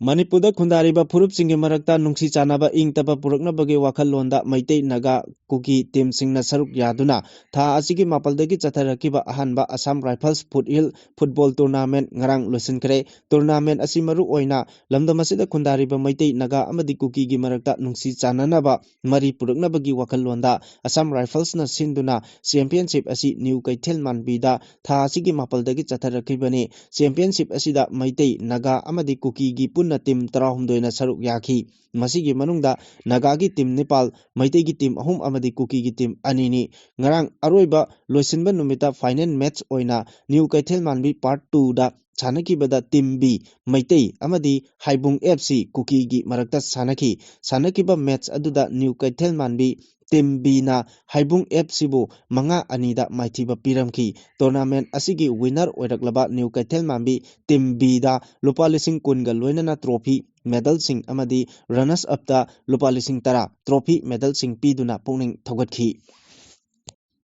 ꯃꯅꯤꯄꯨꯔꯗ ꯈꯨꯟꯗꯥꯔꯤꯕ ꯐꯨꯔꯨꯞꯁꯤꯡꯒꯤ ꯃꯔꯛꯇ ꯅꯨꯡꯁꯤ ꯆꯥꯟꯅꯕ, ꯏꯪ ꯇꯞꯄ ꯄꯨꯔꯛꯅꯕꯒꯤ ꯋꯥꯈꯜꯂꯣꯟꯗ ꯃꯩꯇꯩ, ꯅꯥꯒꯥ, ꯀꯨꯀꯤ ꯇꯤꯝꯁꯤꯡꯅ ꯁꯔꯨꯛ ꯌꯥꯗꯨꯅ ꯊꯥ ꯑꯁꯤꯒꯤ ꯃꯥꯄꯜꯗꯒꯤ ꯆꯠꯊꯔꯛꯈꯤꯕ ꯑꯍꯥꯟꯕ ꯑꯁꯥꯝ ꯔꯥꯏꯐꯜꯁ ꯐꯨꯠꯍꯤꯜ ꯐꯨꯠꯕꯣꯜ ꯇꯣꯔꯅꯥꯃꯦꯟ ꯉꯔꯥꯡ ꯂꯣꯏꯁꯤꯟꯈ꯭ꯔꯦ꯫ ꯇꯣꯔꯅꯥꯃꯦꯟ ꯑꯁꯤ ꯃꯔꯨ ꯑꯣꯏꯅ ꯂꯝꯗꯝ ꯑꯁꯤꯗ ꯈꯨꯟꯗꯥꯔꯤꯕ ꯃꯩꯇꯩ, ꯅꯥꯒꯥ ꯑꯃꯗꯤ ꯀꯨꯀꯤꯒꯤ ꯃꯔꯛꯇ ꯅꯨꯡꯁꯤ ꯆꯥꯟꯅꯅꯕ ꯃꯔꯤ ꯄꯨꯔꯛꯅꯕꯒꯤ ꯋꯥꯈꯜꯂꯣꯟꯗ ꯑꯁꯥꯝ ꯔꯥꯏꯐꯜꯁꯅ ꯁꯤꯟꯗꯨꯅ ꯆꯦꯝꯄꯤꯌꯟꯁꯤꯞ ꯑꯁꯤ ꯅ꯭ꯌꯨ ꯀꯩꯊꯦꯜ ꯃꯥꯟꯕꯤꯗ ꯊꯥ ꯑꯁꯤꯒꯤ ꯃꯥꯄꯜꯗꯒꯤ ꯆꯠꯊꯔꯛꯈꯤꯕꯅꯤ꯫ ꯆꯦꯝꯄꯤꯌꯟꯁꯤꯞ ꯑꯁꯤꯗ ꯃꯩꯇꯩ, ꯅꯥꯒꯥ ꯑꯃꯗꯤ ꯀꯨꯀꯤꯒꯤ ꯄꯨꯟꯅ ꯇꯤꯝ ꯇꯔꯥꯍꯨꯝꯗꯣꯏꯅ ꯁꯔꯨꯛ ꯌꯥꯈꯤ꯫ ꯃꯁꯤꯒꯤ ꯃꯅꯨꯡꯗ ꯅꯥꯒꯥꯒꯤ ꯇꯤꯝ ꯅꯤꯄꯥꯜ, ꯃꯩꯇꯩꯒꯤ ꯇꯤꯝ ꯑꯍꯨꯝ ꯑꯃꯗꯤ ꯀꯨꯀꯤꯒꯤ ꯇꯤꯝ ꯑꯅꯤꯅꯤ꯫ ꯉꯔꯥꯡ ꯑꯔꯣꯏꯕ ꯂꯣꯏꯁꯤꯟꯕ ꯅꯨꯃꯤꯠꯇ ꯐꯥꯏꯅꯦꯜ ꯃꯦꯠꯆ ꯑꯣꯏꯅ ꯅ꯭ꯌꯨ ꯀꯩꯊꯦꯜ ꯃꯥꯟꯕꯤ ꯄꯥꯔꯠ ꯇꯨꯗ ꯁꯥꯟꯅꯈꯤꯕꯗ ꯇꯤꯝ ꯕꯤ, ꯃꯩꯇꯩ ꯑꯃꯗꯤ ꯍꯥꯏꯕꯨꯡ ꯑꯦꯐ ꯁꯤ, ꯀꯨꯀꯤꯒꯤ ꯃꯔꯛꯇ ꯁꯥꯟꯅꯈꯤ꯫ ꯁꯥꯟꯅꯈꯤꯕ ꯃꯦꯠꯆ ꯑꯗꯨꯗ ꯅ꯭ꯌꯨ ꯀꯩꯊꯦꯜ ꯃꯥꯟꯕꯤ ꯇꯤꯝ ꯕꯤꯅ ꯍꯥꯏꯕꯨꯡ ꯑꯦꯐ ꯁꯤꯕꯨ ꯃꯉꯥ ꯑꯅꯤꯗ ꯃꯥꯏꯊꯤꯕ ꯄꯤꯔꯝꯈꯤ꯫ ꯇꯣꯔꯅꯥꯃꯦꯟ ꯑꯁꯤꯒꯤ ꯋꯤꯟꯅꯔ ꯑꯣꯏꯔꯛꯂꯕ ꯅ꯭ꯌꯨ ꯀꯩꯊꯦꯜ ꯃꯥꯟꯕꯤ ꯇꯤꯝ ꯕꯤꯗ ꯂꯨꯄꯥ ꯂꯤꯁꯤꯡ ꯀꯨꯟꯒ ꯂꯣꯏꯅꯅ ꯇ꯭ꯔꯣꯐꯤ, ꯃꯦꯗꯜꯁꯤꯡ ꯑꯃꯗꯤ ꯔꯅꯔꯁ ꯑꯞꯇ ꯂꯨꯄꯥ ꯂꯤꯁꯤꯡ ꯇꯔꯥ ꯇ꯭ꯔꯣꯐꯤ, ꯃꯦꯗꯜꯁꯤꯡ ꯄꯤꯗꯨꯅ ꯄꯨꯛꯅꯤꯡ ꯊꯧꯒꯠꯈꯤ꯫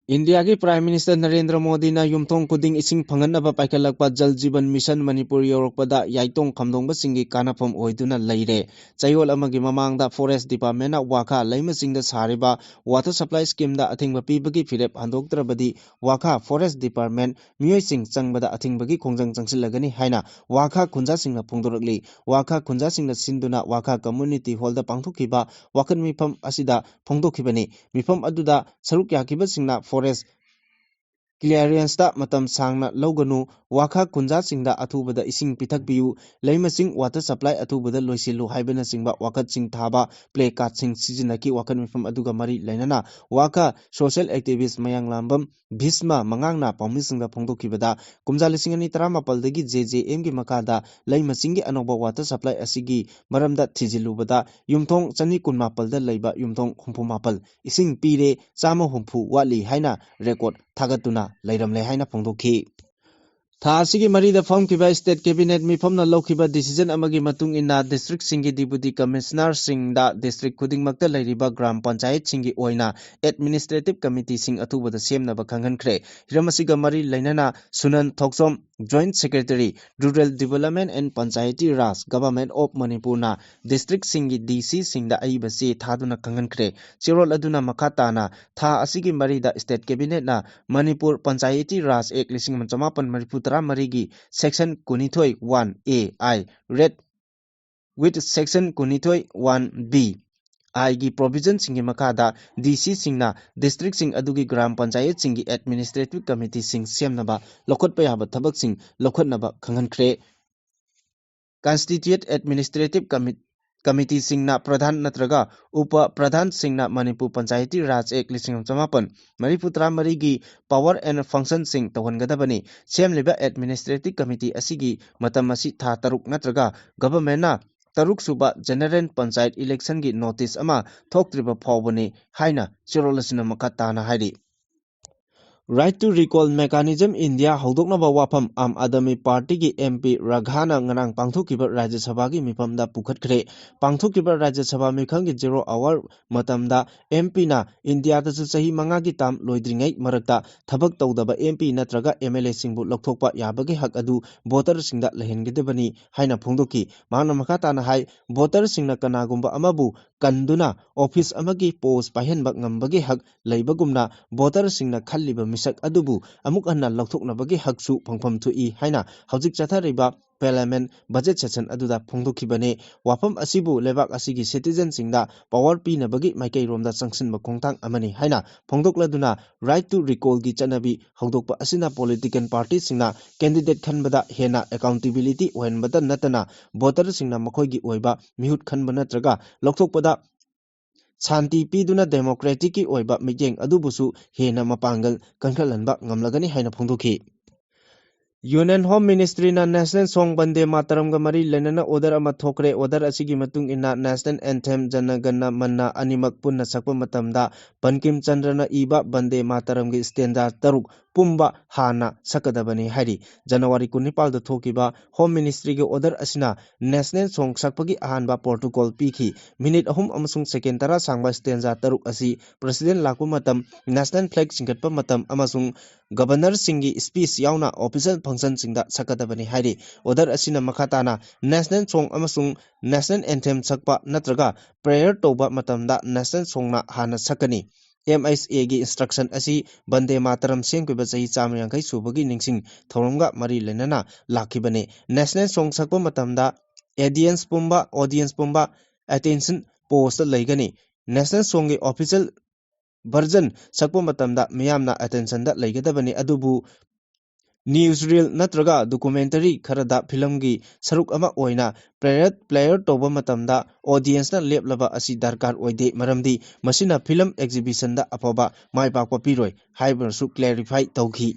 ꯏꯟꯗꯤꯌꯥꯒꯤ ꯄ꯭ꯔꯥꯏꯝ ꯃꯤꯅꯤꯁꯇꯔ ꯅꯔꯦꯟꯗ꯭ꯔ ꯃꯣꯗꯤꯅ ꯌꯨꯝꯊꯣꯡ ꯈꯨꯗꯤꯡ ꯏꯁꯤꯡ ꯐꯪꯍꯟꯅꯕ ꯄꯥꯏꯈꯠꯂꯛꯄ ꯖꯜ ꯖꯤꯕꯟ ꯃꯤꯁꯟ ꯃꯅꯤꯄꯨꯔ ꯌꯧꯔꯛꯄꯗ ꯌꯥꯏꯇꯣꯡ ꯈꯝꯗꯣꯡꯕꯁꯤꯡꯒꯤ ꯀꯥꯟꯅꯐꯝ ꯑꯣꯏꯗꯨꯅ ꯂꯩꯔꯦ꯫ ꯆꯌꯣꯜ ꯑꯃꯒꯤ ꯃꯃꯥꯡꯗ ꯐꯣꯔꯦꯁ ꯗꯤꯄꯥꯔꯠꯃꯦꯟꯅ ꯋꯥꯈꯥ ꯂꯩꯃꯆꯤꯡꯗ ꯁꯥꯔꯤꯕ ꯋꯥꯇꯔ ꯁꯄ꯭ꯂꯥꯏ ꯁ꯭ꯀꯤꯝꯗ ꯑꯊꯤꯡꯕ ꯄꯤꯕꯒꯤ ꯐꯤꯔꯦꯞ ꯍꯟꯗꯣꯛꯇ꯭ꯔꯕꯗꯤ ꯋꯥꯈꯥ ꯐꯣꯔꯦꯁ ꯗꯤꯄꯥꯔꯠꯃꯦꯟ ꯃꯤꯑꯣꯏꯁꯤꯡ ꯆꯪꯕꯗ ꯑꯊꯤꯡꯕꯒꯤ ꯈꯣꯡꯖꯪ ꯆꯪꯁꯤꯜꯂꯒꯅꯤ ꯍꯥꯏꯅ ꯋꯥꯈꯥ ꯈꯨꯟꯖꯥꯁꯤꯡꯅ ꯐꯣꯡꯗꯣꯔꯛꯂꯤ꯫ ꯋꯥꯈꯥ ꯈꯨꯟꯖꯥꯁꯤꯡꯅ ꯁꯤꯟꯗꯨꯅ ꯋꯥꯈꯥ ꯀꯝꯃꯨꯅꯤꯇꯤ ꯍꯣꯜꯗ ꯄꯥꯡꯊꯣꯛꯈꯤꯕ ꯋꯥꯀꯠ ꯃꯤꯐꯝ ꯑꯁꯤꯗ ꯐꯣꯡꯗꯣꯛꯈꯤꯕꯅꯤ꯫ ꯃꯤꯐꯝ ꯑꯗꯨꯗ ꯁꯔꯨꯛ ꯌꯥꯈꯤꯕꯁꯤꯡꯅ ꯐꯣꯔꯦꯁ ꯀ꯭ꯂꯤꯌꯥꯔꯦꯟꯁꯇ ꯃꯇꯝ ꯁꯥꯡꯅ ꯂꯧꯒꯅꯨ, ꯋꯥꯈꯥ ꯈꯨꯟꯖꯥꯁꯤꯡꯗ ꯑꯊꯨꯕꯗ ꯏꯁꯤꯡ ꯄꯤꯊꯛꯄꯤꯌꯨ, ꯂꯩꯃꯁꯤꯡ ꯋꯥꯇꯔ ꯁꯄ꯭ꯂꯥꯏ ꯑꯊꯨꯕꯗ ꯂꯣꯏꯁꯤꯜꯂꯨ ꯍꯥꯏꯕꯅꯆꯤꯡꯕ ꯋꯥꯀꯠꯁꯤꯡ ꯊꯥꯕ ꯄ꯭ꯂꯦ ꯀꯥꯔꯗꯁꯤꯡ ꯁꯤꯖꯤꯟꯅꯈꯤ꯫ ꯋꯥꯀꯠ ꯃꯤꯐꯝ ꯑꯗꯨꯒ ꯃꯔꯤ ꯂꯩꯅꯅ ꯋꯥꯈꯥ ꯁꯣꯁꯤꯌꯦꯜ ꯑꯦꯛꯇꯤꯚꯤꯁ ꯃꯌꯥꯡꯂꯥꯝꯕꯝ ꯚꯤꯁꯃ ꯃꯉꯥꯡꯅ ꯄꯥꯎꯃꯤꯁꯤꯡꯗ ꯐꯣꯡꯗꯣꯛꯈꯤꯕꯗ, ꯀꯨꯝꯖꯥ ꯂꯤꯁꯤꯡ ꯑꯅꯤ ꯇꯔꯥꯃꯥꯄꯜꯗꯒꯤ ꯖꯦ ꯖꯦ ꯑꯦꯝꯒꯤ ꯃꯈꯥꯗ ꯂꯩꯃꯆꯤꯡꯒꯤ ꯑꯅꯧꯕ ꯋꯥꯇꯔ ꯁꯄ꯭ꯂꯥꯏ ꯑꯁꯤꯒꯤ ꯃꯔꯝꯗ ꯊꯤꯖꯤꯜꯂꯨꯕꯗ ꯌꯨꯝꯊꯣꯡ ꯆꯅꯤ ꯀꯨꯟꯃꯥꯄꯜꯗ ꯂꯩꯕ ꯌꯨꯝꯊꯣꯡ ꯍꯨꯝꯐꯨ ꯃꯥꯄꯜ ꯏꯁꯤꯡ ꯄꯤꯔꯦ, ꯆꯥꯝꯃ ꯍꯨꯝꯐꯨ ꯋꯥꯠꯂꯤ ꯍꯥꯏꯅ ꯔꯦꯀꯣꯔꯗ ꯊꯥꯒꯠꯇꯨꯅ ꯂꯩꯔꯝꯂꯦ ꯍꯥꯏꯅ ꯐꯣꯡꯗꯣꯛꯈꯤ꯫ ꯊꯥ ꯑꯁꯤꯒꯤ ꯃꯔꯤꯗ ꯐꯝꯈꯤꯕ state cabinet ꯃꯤꯐꯝꯅ ꯂꯧꯈꯤꯕ decision ꯑꯃꯒꯤ ꯃꯇꯨꯡ ꯏꯟꯅ districtꯁꯤꯡꯒꯤ deputy commissionerꯁꯤꯡꯗ district ꯈꯨꯗꯤꯡꯃꯛꯇ ꯂꯩꯔꯤꯕ ꯒ꯭ꯔꯥꯝ ꯄꯟꯆꯥꯌꯠꯁꯤꯡꯒꯤ ꯑꯣꯏꯅ administrative committeeꯁꯤꯡ ꯑꯊꯨꯕꯗ ꯁꯦꯝꯅꯕ ꯈꯪꯍꯟꯈ꯭ꯔꯦ꯫ ꯍꯤꯔꯝ ꯑꯁꯤꯒ ꯃꯔꯤ ꯂꯩꯅꯅ ꯁꯨꯅꯟ ꯊꯣꯛꯆꯣꯝ, Joint Secretary, Rural Development and Panchayati Raj, Government of Manipurꯅ districtꯁꯤꯡꯒꯤ DCꯁꯤꯡꯗ ꯑꯏꯕ ꯆꯦ ꯊꯥꯗꯨꯅ ꯈꯪꯍꯟꯈ꯭ꯔꯦ꯫ ꯆꯦꯔꯣꯜ ꯑꯗꯨꯅ ꯃꯈꯥ ꯇꯥꯅ ꯊꯥ ꯑꯁꯤꯒꯤ ꯃꯔꯤꯗ state cabinetꯅ Manipur Panchayati Raj Act ꯂꯤꯁꯤꯡ ꯑꯃ ꯆꯃꯥꯄꯟ ꯃꯔꯤꯐꯨ ꯇꯔꯥ ꯃꯔꯤꯒꯤ section ꯀꯨꯟꯅꯤꯊꯣꯏ one A I read with section ꯀꯨꯟꯅꯤꯊꯣꯏ one B Iꯒꯤ provisionꯁꯤꯡꯒꯤ ꯃꯈꯥꯗ DCꯁꯤꯡꯅ districtꯁꯤꯡ ꯑꯗꯨꯒꯤ ꯒ꯭ꯔꯥꯝ ꯄꯟꯆꯥꯌꯠꯁꯤꯡꯒꯤ administrative committeeꯁꯤꯡ ꯁꯦꯝꯅꯕ ꯂꯧꯈꯠꯄ ꯌꯥꯕ ꯊꯕꯛꯁꯤꯡ ꯂꯧꯈꯠꯅꯕ ꯈꯪꯍꯟꯈ꯭ꯔꯦ꯫ Constituent Administrative Commi-, Committeeꯁꯤꯡꯅ ꯄ꯭ꯔꯙꯥꯟ ꯅꯠꯇ꯭ꯔꯒ ꯎꯄ ꯄ꯭ꯔꯙꯥꯟꯁꯤꯡꯅ ꯃꯅꯤꯄꯨꯔ Panchayati Raj Act ꯂꯤꯁꯤꯡ ꯑꯃ ꯆꯃꯥꯄꯟ ꯃꯔꯤꯐꯨ ꯇꯔꯥ ꯃꯔꯤꯒꯤ power and functionꯁꯤꯡ ꯇꯧꯍꯟꯒꯗꯕꯅꯤ꯫ ꯁꯦꯝꯂꯤꯕ administrative committee ꯑꯁꯤꯒꯤ ꯃꯇꯝ ꯑꯁꯤ ꯊꯥ ꯇꯔꯨꯛ ꯅꯠꯇ꯭ꯔꯒ governmentꯅ ꯇꯔꯨꯛ ꯁꯨꯕ general panchayat electionꯒꯤ notice ꯑꯃ ꯊꯣꯛꯇ꯭ꯔꯤꯕ ꯐꯥꯎꯕꯅꯤ ꯍꯥꯏꯅ ꯆꯦꯔꯣꯜ ꯑꯁꯤꯅ ꯃꯈꯥ ꯇꯥꯅ ꯍꯥꯏꯔꯤ꯫ Right to Recall Mechanism India ꯍꯧꯗꯣꯛꯅꯕ ꯋꯥꯐꯝ ꯑꯥꯝ ꯑꯥꯗꯃꯤ ꯄꯥꯔꯇꯤꯒꯤ MP ꯔꯥꯘꯥꯅ ꯉꯔꯥꯡ ꯄꯥꯡꯊꯣꯛꯈꯤꯕ ꯔꯥꯖ꯭ꯌ ꯁꯚꯥꯒꯤ ꯃꯤꯐꯝꯗ ꯄꯨꯈꯠꯈ꯭ꯔꯦ꯫ ꯄꯥꯡꯊꯣꯛꯈꯤꯕ ꯔꯥꯖ꯭ꯌ ꯁꯚꯥ ꯃꯤꯈꯜꯒꯤ zero hour ꯃꯇꯝꯗ MPꯅ ꯏꯟꯗꯤꯌꯥꯗꯁꯨ ꯆꯍꯤ ꯃꯉꯥꯒꯤ term ꯂꯣꯏꯗ꯭ꯔꯤꯉꯩ ꯃꯔꯛꯇ ꯊꯕꯛ ꯇꯧꯗꯕ MP ꯅꯠꯇ꯭ꯔꯒ MLAꯁꯤꯡꯕꯨ ꯂꯧꯊꯣꯛꯄ ꯌꯥꯕꯒꯤ ꯍꯛ ꯑꯗꯨ voterꯁꯤꯡꯗ ꯂꯩꯍꯟꯒꯗꯕꯅꯤ ꯍꯥꯏꯅ ꯐꯣꯡꯗꯣꯛꯈꯤ꯫ ꯃꯍꯥꯛꯅ ꯃꯈꯥ ꯇꯥꯅ ꯍꯥꯏ, voterꯁꯤꯡꯅ ꯀꯅꯥꯒꯨꯝꯕ ꯑꯃꯕꯨ ꯀꯟꯗꯨꯅ office ꯑꯃꯒꯤ post ꯄꯥꯏꯍꯟꯕ ꯉꯝꯕꯒꯤ ꯍꯛ ꯂꯩꯕꯒꯨꯝꯅ voterꯁꯤꯡꯅ ꯈꯜꯂꯤꯕ ꯃꯤꯁꯛ ꯑꯗꯨꯕꯨ ꯑꯃꯨꯛ ꯍꯟꯅ ꯂꯧꯊꯣꯛꯅꯕꯒꯤ ꯍꯛꯁꯨ ꯐꯪꯐꯝ ꯊꯣꯛꯏ ꯍꯥꯏꯅ ꯍꯧꯖꯤꯛ ꯆꯠꯊꯔꯤꯕ parliament budget session ꯑꯗꯨꯗ ꯐꯣꯡꯗꯣꯛꯈꯤꯕꯅꯤ꯫ ꯋꯥꯐꯝ ꯑꯁꯤꯕꯨ ꯂꯩꯕꯥꯛ ꯑꯁꯤꯒꯤ citizenꯁꯤꯡꯗ power ꯄꯤꯅꯕꯒꯤ ꯃꯥꯏꯀꯩꯔꯣꯝꯗ ꯆꯪꯁꯤꯟꯕ ꯈꯣꯡꯊꯥꯡ ꯑꯃꯅꯤ ꯍꯥꯏꯅ ꯐꯣꯡꯗꯣꯛꯂꯗꯨꯅ right to recallꯒꯤ ꯆꯠꯅꯕꯤ ꯍꯧꯗꯣꯛꯄ ꯑꯁꯤꯅ political partyꯁꯤꯡꯅ candidate ꯈꯟꯕꯗ ꯍꯦꯟꯅ accountability ꯑꯣꯏꯍꯟꯕꯇ ꯅꯠꯇꯅ voterꯁꯤꯡꯅ ꯃꯈꯣꯏꯒꯤ ꯑꯣꯏꯕ ꯃꯤꯍꯨꯠ ꯈꯟꯕ ꯅꯠꯇ꯭ꯔꯒ ꯂꯧꯊꯣꯛꯄꯗ ꯁꯥꯟꯇꯤ ꯄꯤꯗꯨꯅ democraticꯀꯤ ꯑꯣꯏꯕ ꯃꯤꯠꯌꯦꯡ ꯑꯗꯨꯕꯨꯁꯨ ꯍꯦꯟꯅ ꯃꯄꯥꯡꯒꯜ ꯀꯟꯈꯠꯍꯟꯕ ꯉꯝꯂꯒꯅꯤ ꯍꯥꯏꯅ ꯐꯣꯡꯗꯣꯛꯈꯤ꯫ Union Home Ministryꯅ National Song ꯕꯟꯗꯦ ꯃꯥꯇꯔꯝꯒ ꯃꯔꯤ ꯂꯩꯅꯅ order ꯑꯃ ꯊꯣꯛꯈ꯭ꯔꯦ꯫ Order ꯑꯁꯤꯒꯤ ꯃꯇꯨꯡ ꯏꯟꯅ national anthem ꯖꯅ ꯒꯅ ꯃꯅ ꯑꯅꯤꯃꯛ ꯄꯨꯟꯅ ꯁꯛꯄ ꯃꯇꯝꯗ ꯕꯟꯀꯤꯝ ꯆꯟꯗ꯭ꯔꯅ ꯏꯕ ꯕꯟꯗꯦ ꯃꯥꯇꯔꯝꯒꯤ stanza ꯇꯔꯨꯛ ꯄꯨꯝꯕ ꯍꯥꯟꯅ ꯁꯛꯀꯗꯕꯅꯤ ꯍꯥꯏꯔꯤ꯫ ꯖꯅꯋꯥꯔꯤ ꯀꯨꯟꯅꯤꯄꯥꯜꯗ ꯊꯣꯛꯈꯤꯕ Home Ministryꯒꯤ order ꯑꯁꯤꯅ national song ꯁꯛꯄꯒꯤ ꯑꯍꯥꯟꯕ protocol ꯄꯤꯈꯤ꯫ Minute ꯑꯍꯨꯝ ꯑꯃꯁꯨꯡ second ꯇꯔꯥ ꯁꯥꯡꯕ stanza ꯇꯔꯨꯛ ꯑꯁꯤ President ꯂꯥꯛꯄ ꯃꯇꯝ, national flag ꯆꯤꯡꯈꯠꯄ ꯃꯇꯝ ꯑꯃꯁꯨꯡ Governorꯁꯤꯡꯒꯤ speech ꯌꯥꯎꯅ official functionꯁꯤꯡꯗ ꯁꯛꯀꯗꯕꯅꯤ ꯍꯥꯏꯔꯤ꯫ Order ꯑꯁꯤꯅ ꯃꯈꯥ ꯇꯥꯅ national song ꯑꯃꯁꯨꯡ national anthem ꯁꯛꯄ ꯅꯠꯇ꯭ꯔꯒ prayer ꯇꯧꯕ ꯃꯇꯝꯗ national songꯅ ꯍꯥꯟꯅ ꯁꯛꯀꯅꯤ꯫ MHAꯒꯤ instruction ꯑꯁꯤ ꯕꯟꯗꯦ ꯃꯥꯇꯔꯝ ꯁꯦꯝꯈꯤꯕ ꯆꯍꯤ ꯆꯥꯝꯃ ꯌꯥꯡꯈꯩ ꯁꯨꯕꯒꯤ ꯅꯤꯡꯁꯤꯡ ꯊꯧꯔꯝꯒ ꯃꯔꯤ ꯂꯩꯅꯅ ꯂꯥꯛꯈꯤꯕꯅꯤ꯫ National song ꯁꯛꯄ ꯃꯇꯝꯗ audience ꯄꯨꯝꯕ, audience ꯄꯨꯝꯕ attention post ꯂꯩꯒꯅꯤ꯫ National songꯒꯤ official version ꯁꯛꯄ ꯃꯇꯝꯗ ꯃꯤꯌꯥꯝꯅ attentionꯗ ꯂꯩꯒꯗꯕꯅꯤ, ꯑꯗꯨꯕꯨ newsreel ꯅꯠꯇ꯭ꯔꯒ documentary ꯈꯔꯗ filmꯒꯤ ꯁꯔꯨꯛ ꯑꯃ ꯑꯣꯏꯅ prayer, prayer ꯇꯧꯕ ꯃꯇꯝꯗ audienceꯅ ꯂꯦꯞꯂꯕ ꯑꯁꯤ ꯗꯔꯀꯥꯔ ꯑꯣꯏꯗꯦ, ꯃꯔꯝꯗꯤ ꯃꯁꯤꯅ film exhibitionꯗ ꯑꯐꯕ ꯃꯥꯏ ꯄꯥꯛꯄ ꯄꯤꯔꯣꯏ ꯍꯥꯏꯕꯅꯁꯨ clarify ꯇꯧꯈꯤ꯫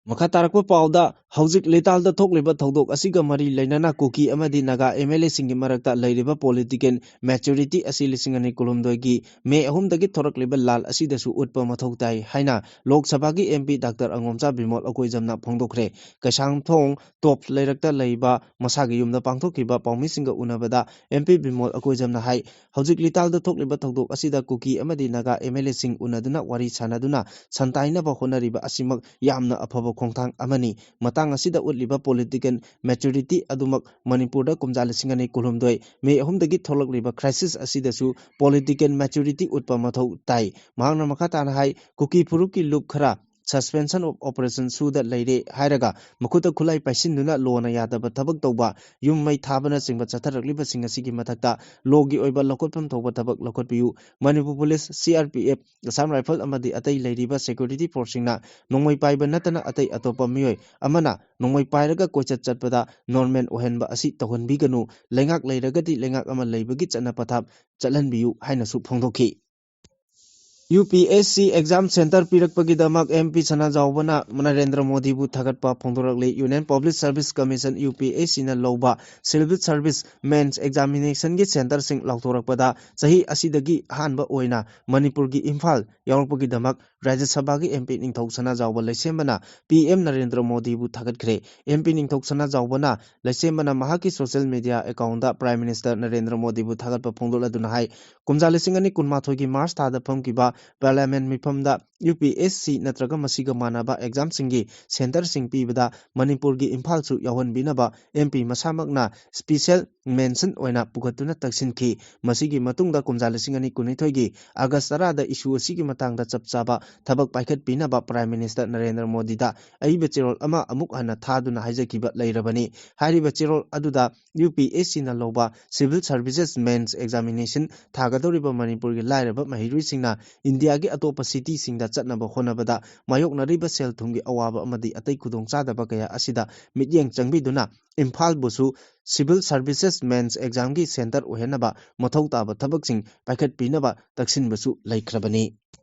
ꯃꯈꯥ ꯇꯥꯔꯛꯄ ꯄꯥꯎꯗ, ꯍꯧꯖꯤꯛ ꯂꯤꯇꯥꯜꯗ ꯊꯣꯛꯂꯤꯕ ꯊꯧꯗꯣꯛ ꯑꯁꯤꯒ ꯃꯔꯤ ꯂꯩꯅꯅ ꯀꯨꯀꯤ ꯑꯃꯗꯤ ꯅꯥꯒꯥ MLAꯁꯤꯡꯒꯤ ꯃꯔꯛꯇ ꯂꯩꯔꯤꯕ political maturity ꯑꯁꯤ ꯂꯤꯁꯤꯡ ꯑꯅꯤ ꯀꯨꯟꯍꯨꯝꯗꯣꯏꯒꯤ ꯃꯦ ꯑꯍꯨꯝꯗꯒꯤ ꯊꯣꯔꯛꯂꯤꯕ ꯂꯥꯜ ꯑꯁꯤꯗꯁꯨ ꯎꯠꯄ ꯃꯊꯧ ꯇꯥꯏ ꯍꯥꯏꯅ ꯂꯣꯛ ꯁꯚꯥꯒꯤ MP ꯗꯥꯛꯇꯔ ꯑꯉꯣꯝꯆꯥ ꯕꯤꯃꯣꯜ ꯑꯀꯣꯏꯖꯝꯅ ꯐꯣꯡꯗꯣꯛꯈ꯭ꯔꯦ꯫ ꯀꯩꯁꯥꯝꯊꯣꯡ ꯇꯣꯞ ꯂꯩꯔꯛꯇ ꯂꯩꯕ ꯃꯁꯥꯒꯤ ꯌꯨꯝꯗ ꯄꯥꯡꯊꯣꯛꯈꯤꯕ ꯄꯥꯎꯃꯤꯁꯤꯡꯒ ꯎꯅꯕꯗ MP ꯕꯤꯃꯣꯜ ꯑꯀꯣꯏꯖꯝꯅ ꯍꯥꯏ, ꯍꯧꯖꯤꯛ ꯂꯤꯇꯥꯜꯗ ꯊꯣꯛꯂꯤꯕ ꯊꯧꯗꯣꯛ ꯑꯁꯤꯗ ꯀꯨꯀꯤ ꯑꯃꯗꯤ ꯅꯥꯒꯥ MLAꯁꯤꯡ ꯎꯅꯗꯨꯅ ꯋꯥꯔꯤ ꯁꯥꯟꯅꯗꯨꯅ ꯁꯟꯇꯥꯏꯅꯕ ꯍꯣꯠꯅꯔꯤꯕ ꯑꯁꯤꯃꯛ ꯌꯥꯝꯅ ꯑꯐꯕ ꯈꯣꯡꯊꯥꯡ ꯑꯃꯅꯤ꯫ ꯃꯇꯥꯡ ꯑꯁꯤꯗ ꯎꯠꯂꯤꯕ political maturity ꯑꯗꯨꯃꯛ ꯃꯅꯤꯄꯨꯔꯗ ꯀꯨꯝꯖꯥ ꯂꯤꯁꯤꯡ ꯑꯅꯤ ꯀꯨꯟꯍꯨꯝꯗꯣꯏ ꯃꯦ ꯑꯍꯨꯝꯗꯒꯤ ꯊꯣꯛꯂꯛꯂꯤꯕ crisis ꯑꯁꯤꯗꯁꯨ political maturity ꯎꯠꯄ ꯃꯊꯧ ꯇꯥꯏ꯫ ꯃꯍꯥꯛꯅ ꯃꯈꯥ ꯇꯥꯅ ꯍꯥꯏ, ꯀꯨꯀꯤ ꯐꯨꯔꯨꯞꯀꯤ ꯂꯨꯞ ꯈꯔ suspension of operation ꯁꯨꯗ ꯂꯩꯔꯦ ꯍꯥꯏꯔꯒ ꯃꯈꯨꯠꯇ ꯈꯨꯠꯂꯥꯏ ꯄꯥꯏꯁꯤꯟꯗꯨꯅ ꯂꯣꯅ ꯌꯥꯗꯕ ꯊꯕꯛ ꯇꯧꯕ, ꯌꯨꯝ ꯃꯩ ꯊꯥꯕꯅꯆꯤꯡꯕ ꯆꯠꯊꯔꯛꯂꯤꯕꯁꯤꯡ ꯑꯁꯤꯒꯤ ꯃꯊꯛꯇ ꯂꯣꯒꯤ ꯑꯣꯏꯕ ꯂꯧꯈꯠꯐꯝ ꯊꯣꯛꯄ ꯊꯕꯛ ꯂꯧꯈꯠꯄꯤꯌꯨ꯫ Manipur police, CRPF, Assam rifle ꯑꯃꯗꯤ ꯑꯇꯩ ꯂꯩꯔꯤꯕ security forceꯁꯤꯡꯅ ꯅꯣꯡꯃꯩ ꯄꯥꯏꯕ ꯅꯠꯇꯅ ꯑꯇꯩ ꯑꯇꯣꯞꯄ ꯃꯤꯑꯣꯏ ꯑꯃꯅ ꯅꯣꯡꯃꯩ ꯄꯥꯏꯔꯒ ꯀꯣꯏꯆꯠ ꯆꯠꯄꯗ normal ꯑꯣꯏꯍꯟꯕ ꯑꯁꯤ ꯇꯧꯍꯟꯕꯤꯒꯅꯨ꯫ ꯂꯩꯉꯥꯛ ꯂꯩꯔꯒꯗꯤ ꯂꯩꯉꯥꯛ ꯑꯃ ꯂꯩꯕꯒꯤ ꯆꯠꯅ ꯄꯊꯥꯞ ꯆꯠꯍꯟꯕꯤꯌꯨ ꯍꯥꯏꯅꯁꯨ ꯐꯣꯡꯗꯣꯛꯈꯤ꯫ UPSC exam center ꯄꯤꯔꯛꯄꯒꯤꯗꯃꯛ MP ꯁꯅꯥꯖꯥꯎꯕꯅ Narendra ꯃꯣꯗꯤꯕꯨ ꯊꯥꯒꯠꯄ ꯐꯣꯡꯗꯣꯔꯛꯂꯤ꯫ Union Public Service Commission, UPSCꯅ ꯂꯧꯕ civil service mains examinationꯒꯤ centerꯁꯤꯡ ꯂꯥꯎꯊꯣꯔꯛꯄꯗ ꯆꯍꯤ ꯑꯁꯤꯗꯒꯤ ꯑꯍꯥꯟꯕ ꯑꯣꯏꯅ ꯃꯅꯤꯄꯨꯔꯒꯤ ꯏꯝꯐꯥꯜ ꯌꯥꯎꯔꯛꯄꯒꯤꯗꯃꯛ ꯔꯥꯖ꯭ꯌ ꯁꯚꯥꯒꯤ M P ꯅꯤꯡꯊꯧ ꯁꯅꯥꯖꯥꯎꯕ ꯂꯩꯁꯦꯝꯕꯅ P M Narendra ꯃꯣꯗꯤꯕꯨ ꯊꯥꯒꯠꯈ꯭ꯔꯦ꯫ M P ꯅꯤꯡꯊꯧ ꯁꯅꯥꯖꯥꯎꯕꯅ ꯂꯩꯁꯦꯝꯕꯅ ꯃꯍꯥꯛꯀꯤ social media account ꯗ Prime Minister ꯅꯔꯦꯟꯗ꯭ꯔ ꯃꯣꯗꯤꯕꯨ ꯊꯥꯒꯠꯄ ꯐꯣꯡꯗꯣꯛꯂꯗꯨꯅ ꯍꯥꯏ, ꯀꯨꯝꯖꯥ ꯂꯤꯁꯤꯡ ꯑꯅꯤ ꯀꯨꯟꯃꯥꯊꯣꯏꯒꯤ March ꯊꯥꯗ ꯐꯝꯈꯤꯕ Parliament ꯃꯤꯐꯝꯗ U P S C ꯅꯠꯇ꯭ꯔꯒ ꯃꯁꯤꯒ ꯃꯥꯟꯅꯕ exam ꯁꯤꯡꯒꯤ center ꯁꯤꯡ ꯄꯤꯕꯗ ꯃꯅꯤꯄꯨꯔꯒꯤ ꯏꯝꯐꯥꯜꯁꯨ ꯌꯥꯎꯍꯟꯕꯤꯅꯕ M P ꯃꯁꯥꯃꯛꯅ special mention ꯑꯣꯏꯅ ꯄꯨꯈꯠꯇꯨꯅ ꯇꯛꯁꯤꯟꯈꯤ꯫ ꯃꯁꯤꯒꯤ ꯃꯇꯨꯡꯗ ꯀꯨꯝꯖꯥ ꯂꯤꯁꯤꯡ ꯑꯅꯤ ꯀꯨꯟꯅꯤꯊꯣꯏꯒꯤ August ꯇꯔꯥꯗ issue ꯑꯁꯤꯒꯤ ꯃꯇꯥꯡꯗ ꯆꯞ ꯆꯥꯕ ꯊꯕꯛ ꯄꯥꯏꯈꯠꯄꯤꯅꯕ Prime Minister ꯅꯔꯦꯟꯗ꯭ꯔ ꯃꯣꯗꯤꯗ ꯑꯏꯕ ꯆꯦꯔꯣꯜ ꯑꯃ ꯑꯃꯨꯛ ꯍꯟꯅ ꯊꯥꯗꯨꯅ ꯍꯥꯏꯖꯈꯤꯕ ꯂꯩꯔꯕꯅꯤ꯫ ꯍꯥꯏꯔꯤꯕ ꯆꯦꯔꯣꯜ ꯑꯗꯨꯗ U P S C ꯅ ꯂꯧꯕ Civil Services Mains Examination ꯊꯥꯒꯗꯧꯔꯤꯕ ꯃꯅꯤꯄꯨꯔꯒꯤ ꯂꯥꯏꯔꯕ ꯃꯍꯩꯔꯣꯏꯁꯤꯡꯅ ꯏꯟꯗꯤꯌꯥꯒꯤ ꯑꯇꯣꯞꯄ city ꯁꯤꯡꯗ ꯆꯠꯅꯕ ꯍꯣꯠꯅꯕꯗ ꯃꯥꯌꯣꯛꯅꯔꯤꯕ ꯁꯦꯜ ꯊꯨꯝꯒꯤ ꯑꯋꯥꯕ ꯑꯃꯗꯤ ꯑꯇꯩ ꯈꯨꯗꯣꯡꯆꯥꯗꯕ ꯀꯌꯥ ꯑꯁꯤꯗ ꯃꯤꯠꯌꯦꯡ ꯆꯪꯕꯤꯗꯨꯅ ꯏꯝꯐꯥꯜꯕꯨꯁꯨ Civil Services Mains Exam ꯒꯤ center ꯑꯣꯏꯍꯟꯅꯕ ꯃꯊꯧ ꯇꯥꯕ ꯊꯕꯛꯁꯤꯡ ꯄꯥꯏꯈꯠꯄꯤꯅꯕ ꯇꯛꯁꯤꯟꯕꯁꯨ ꯂꯩꯈ꯭ꯔꯕꯅꯤ꯫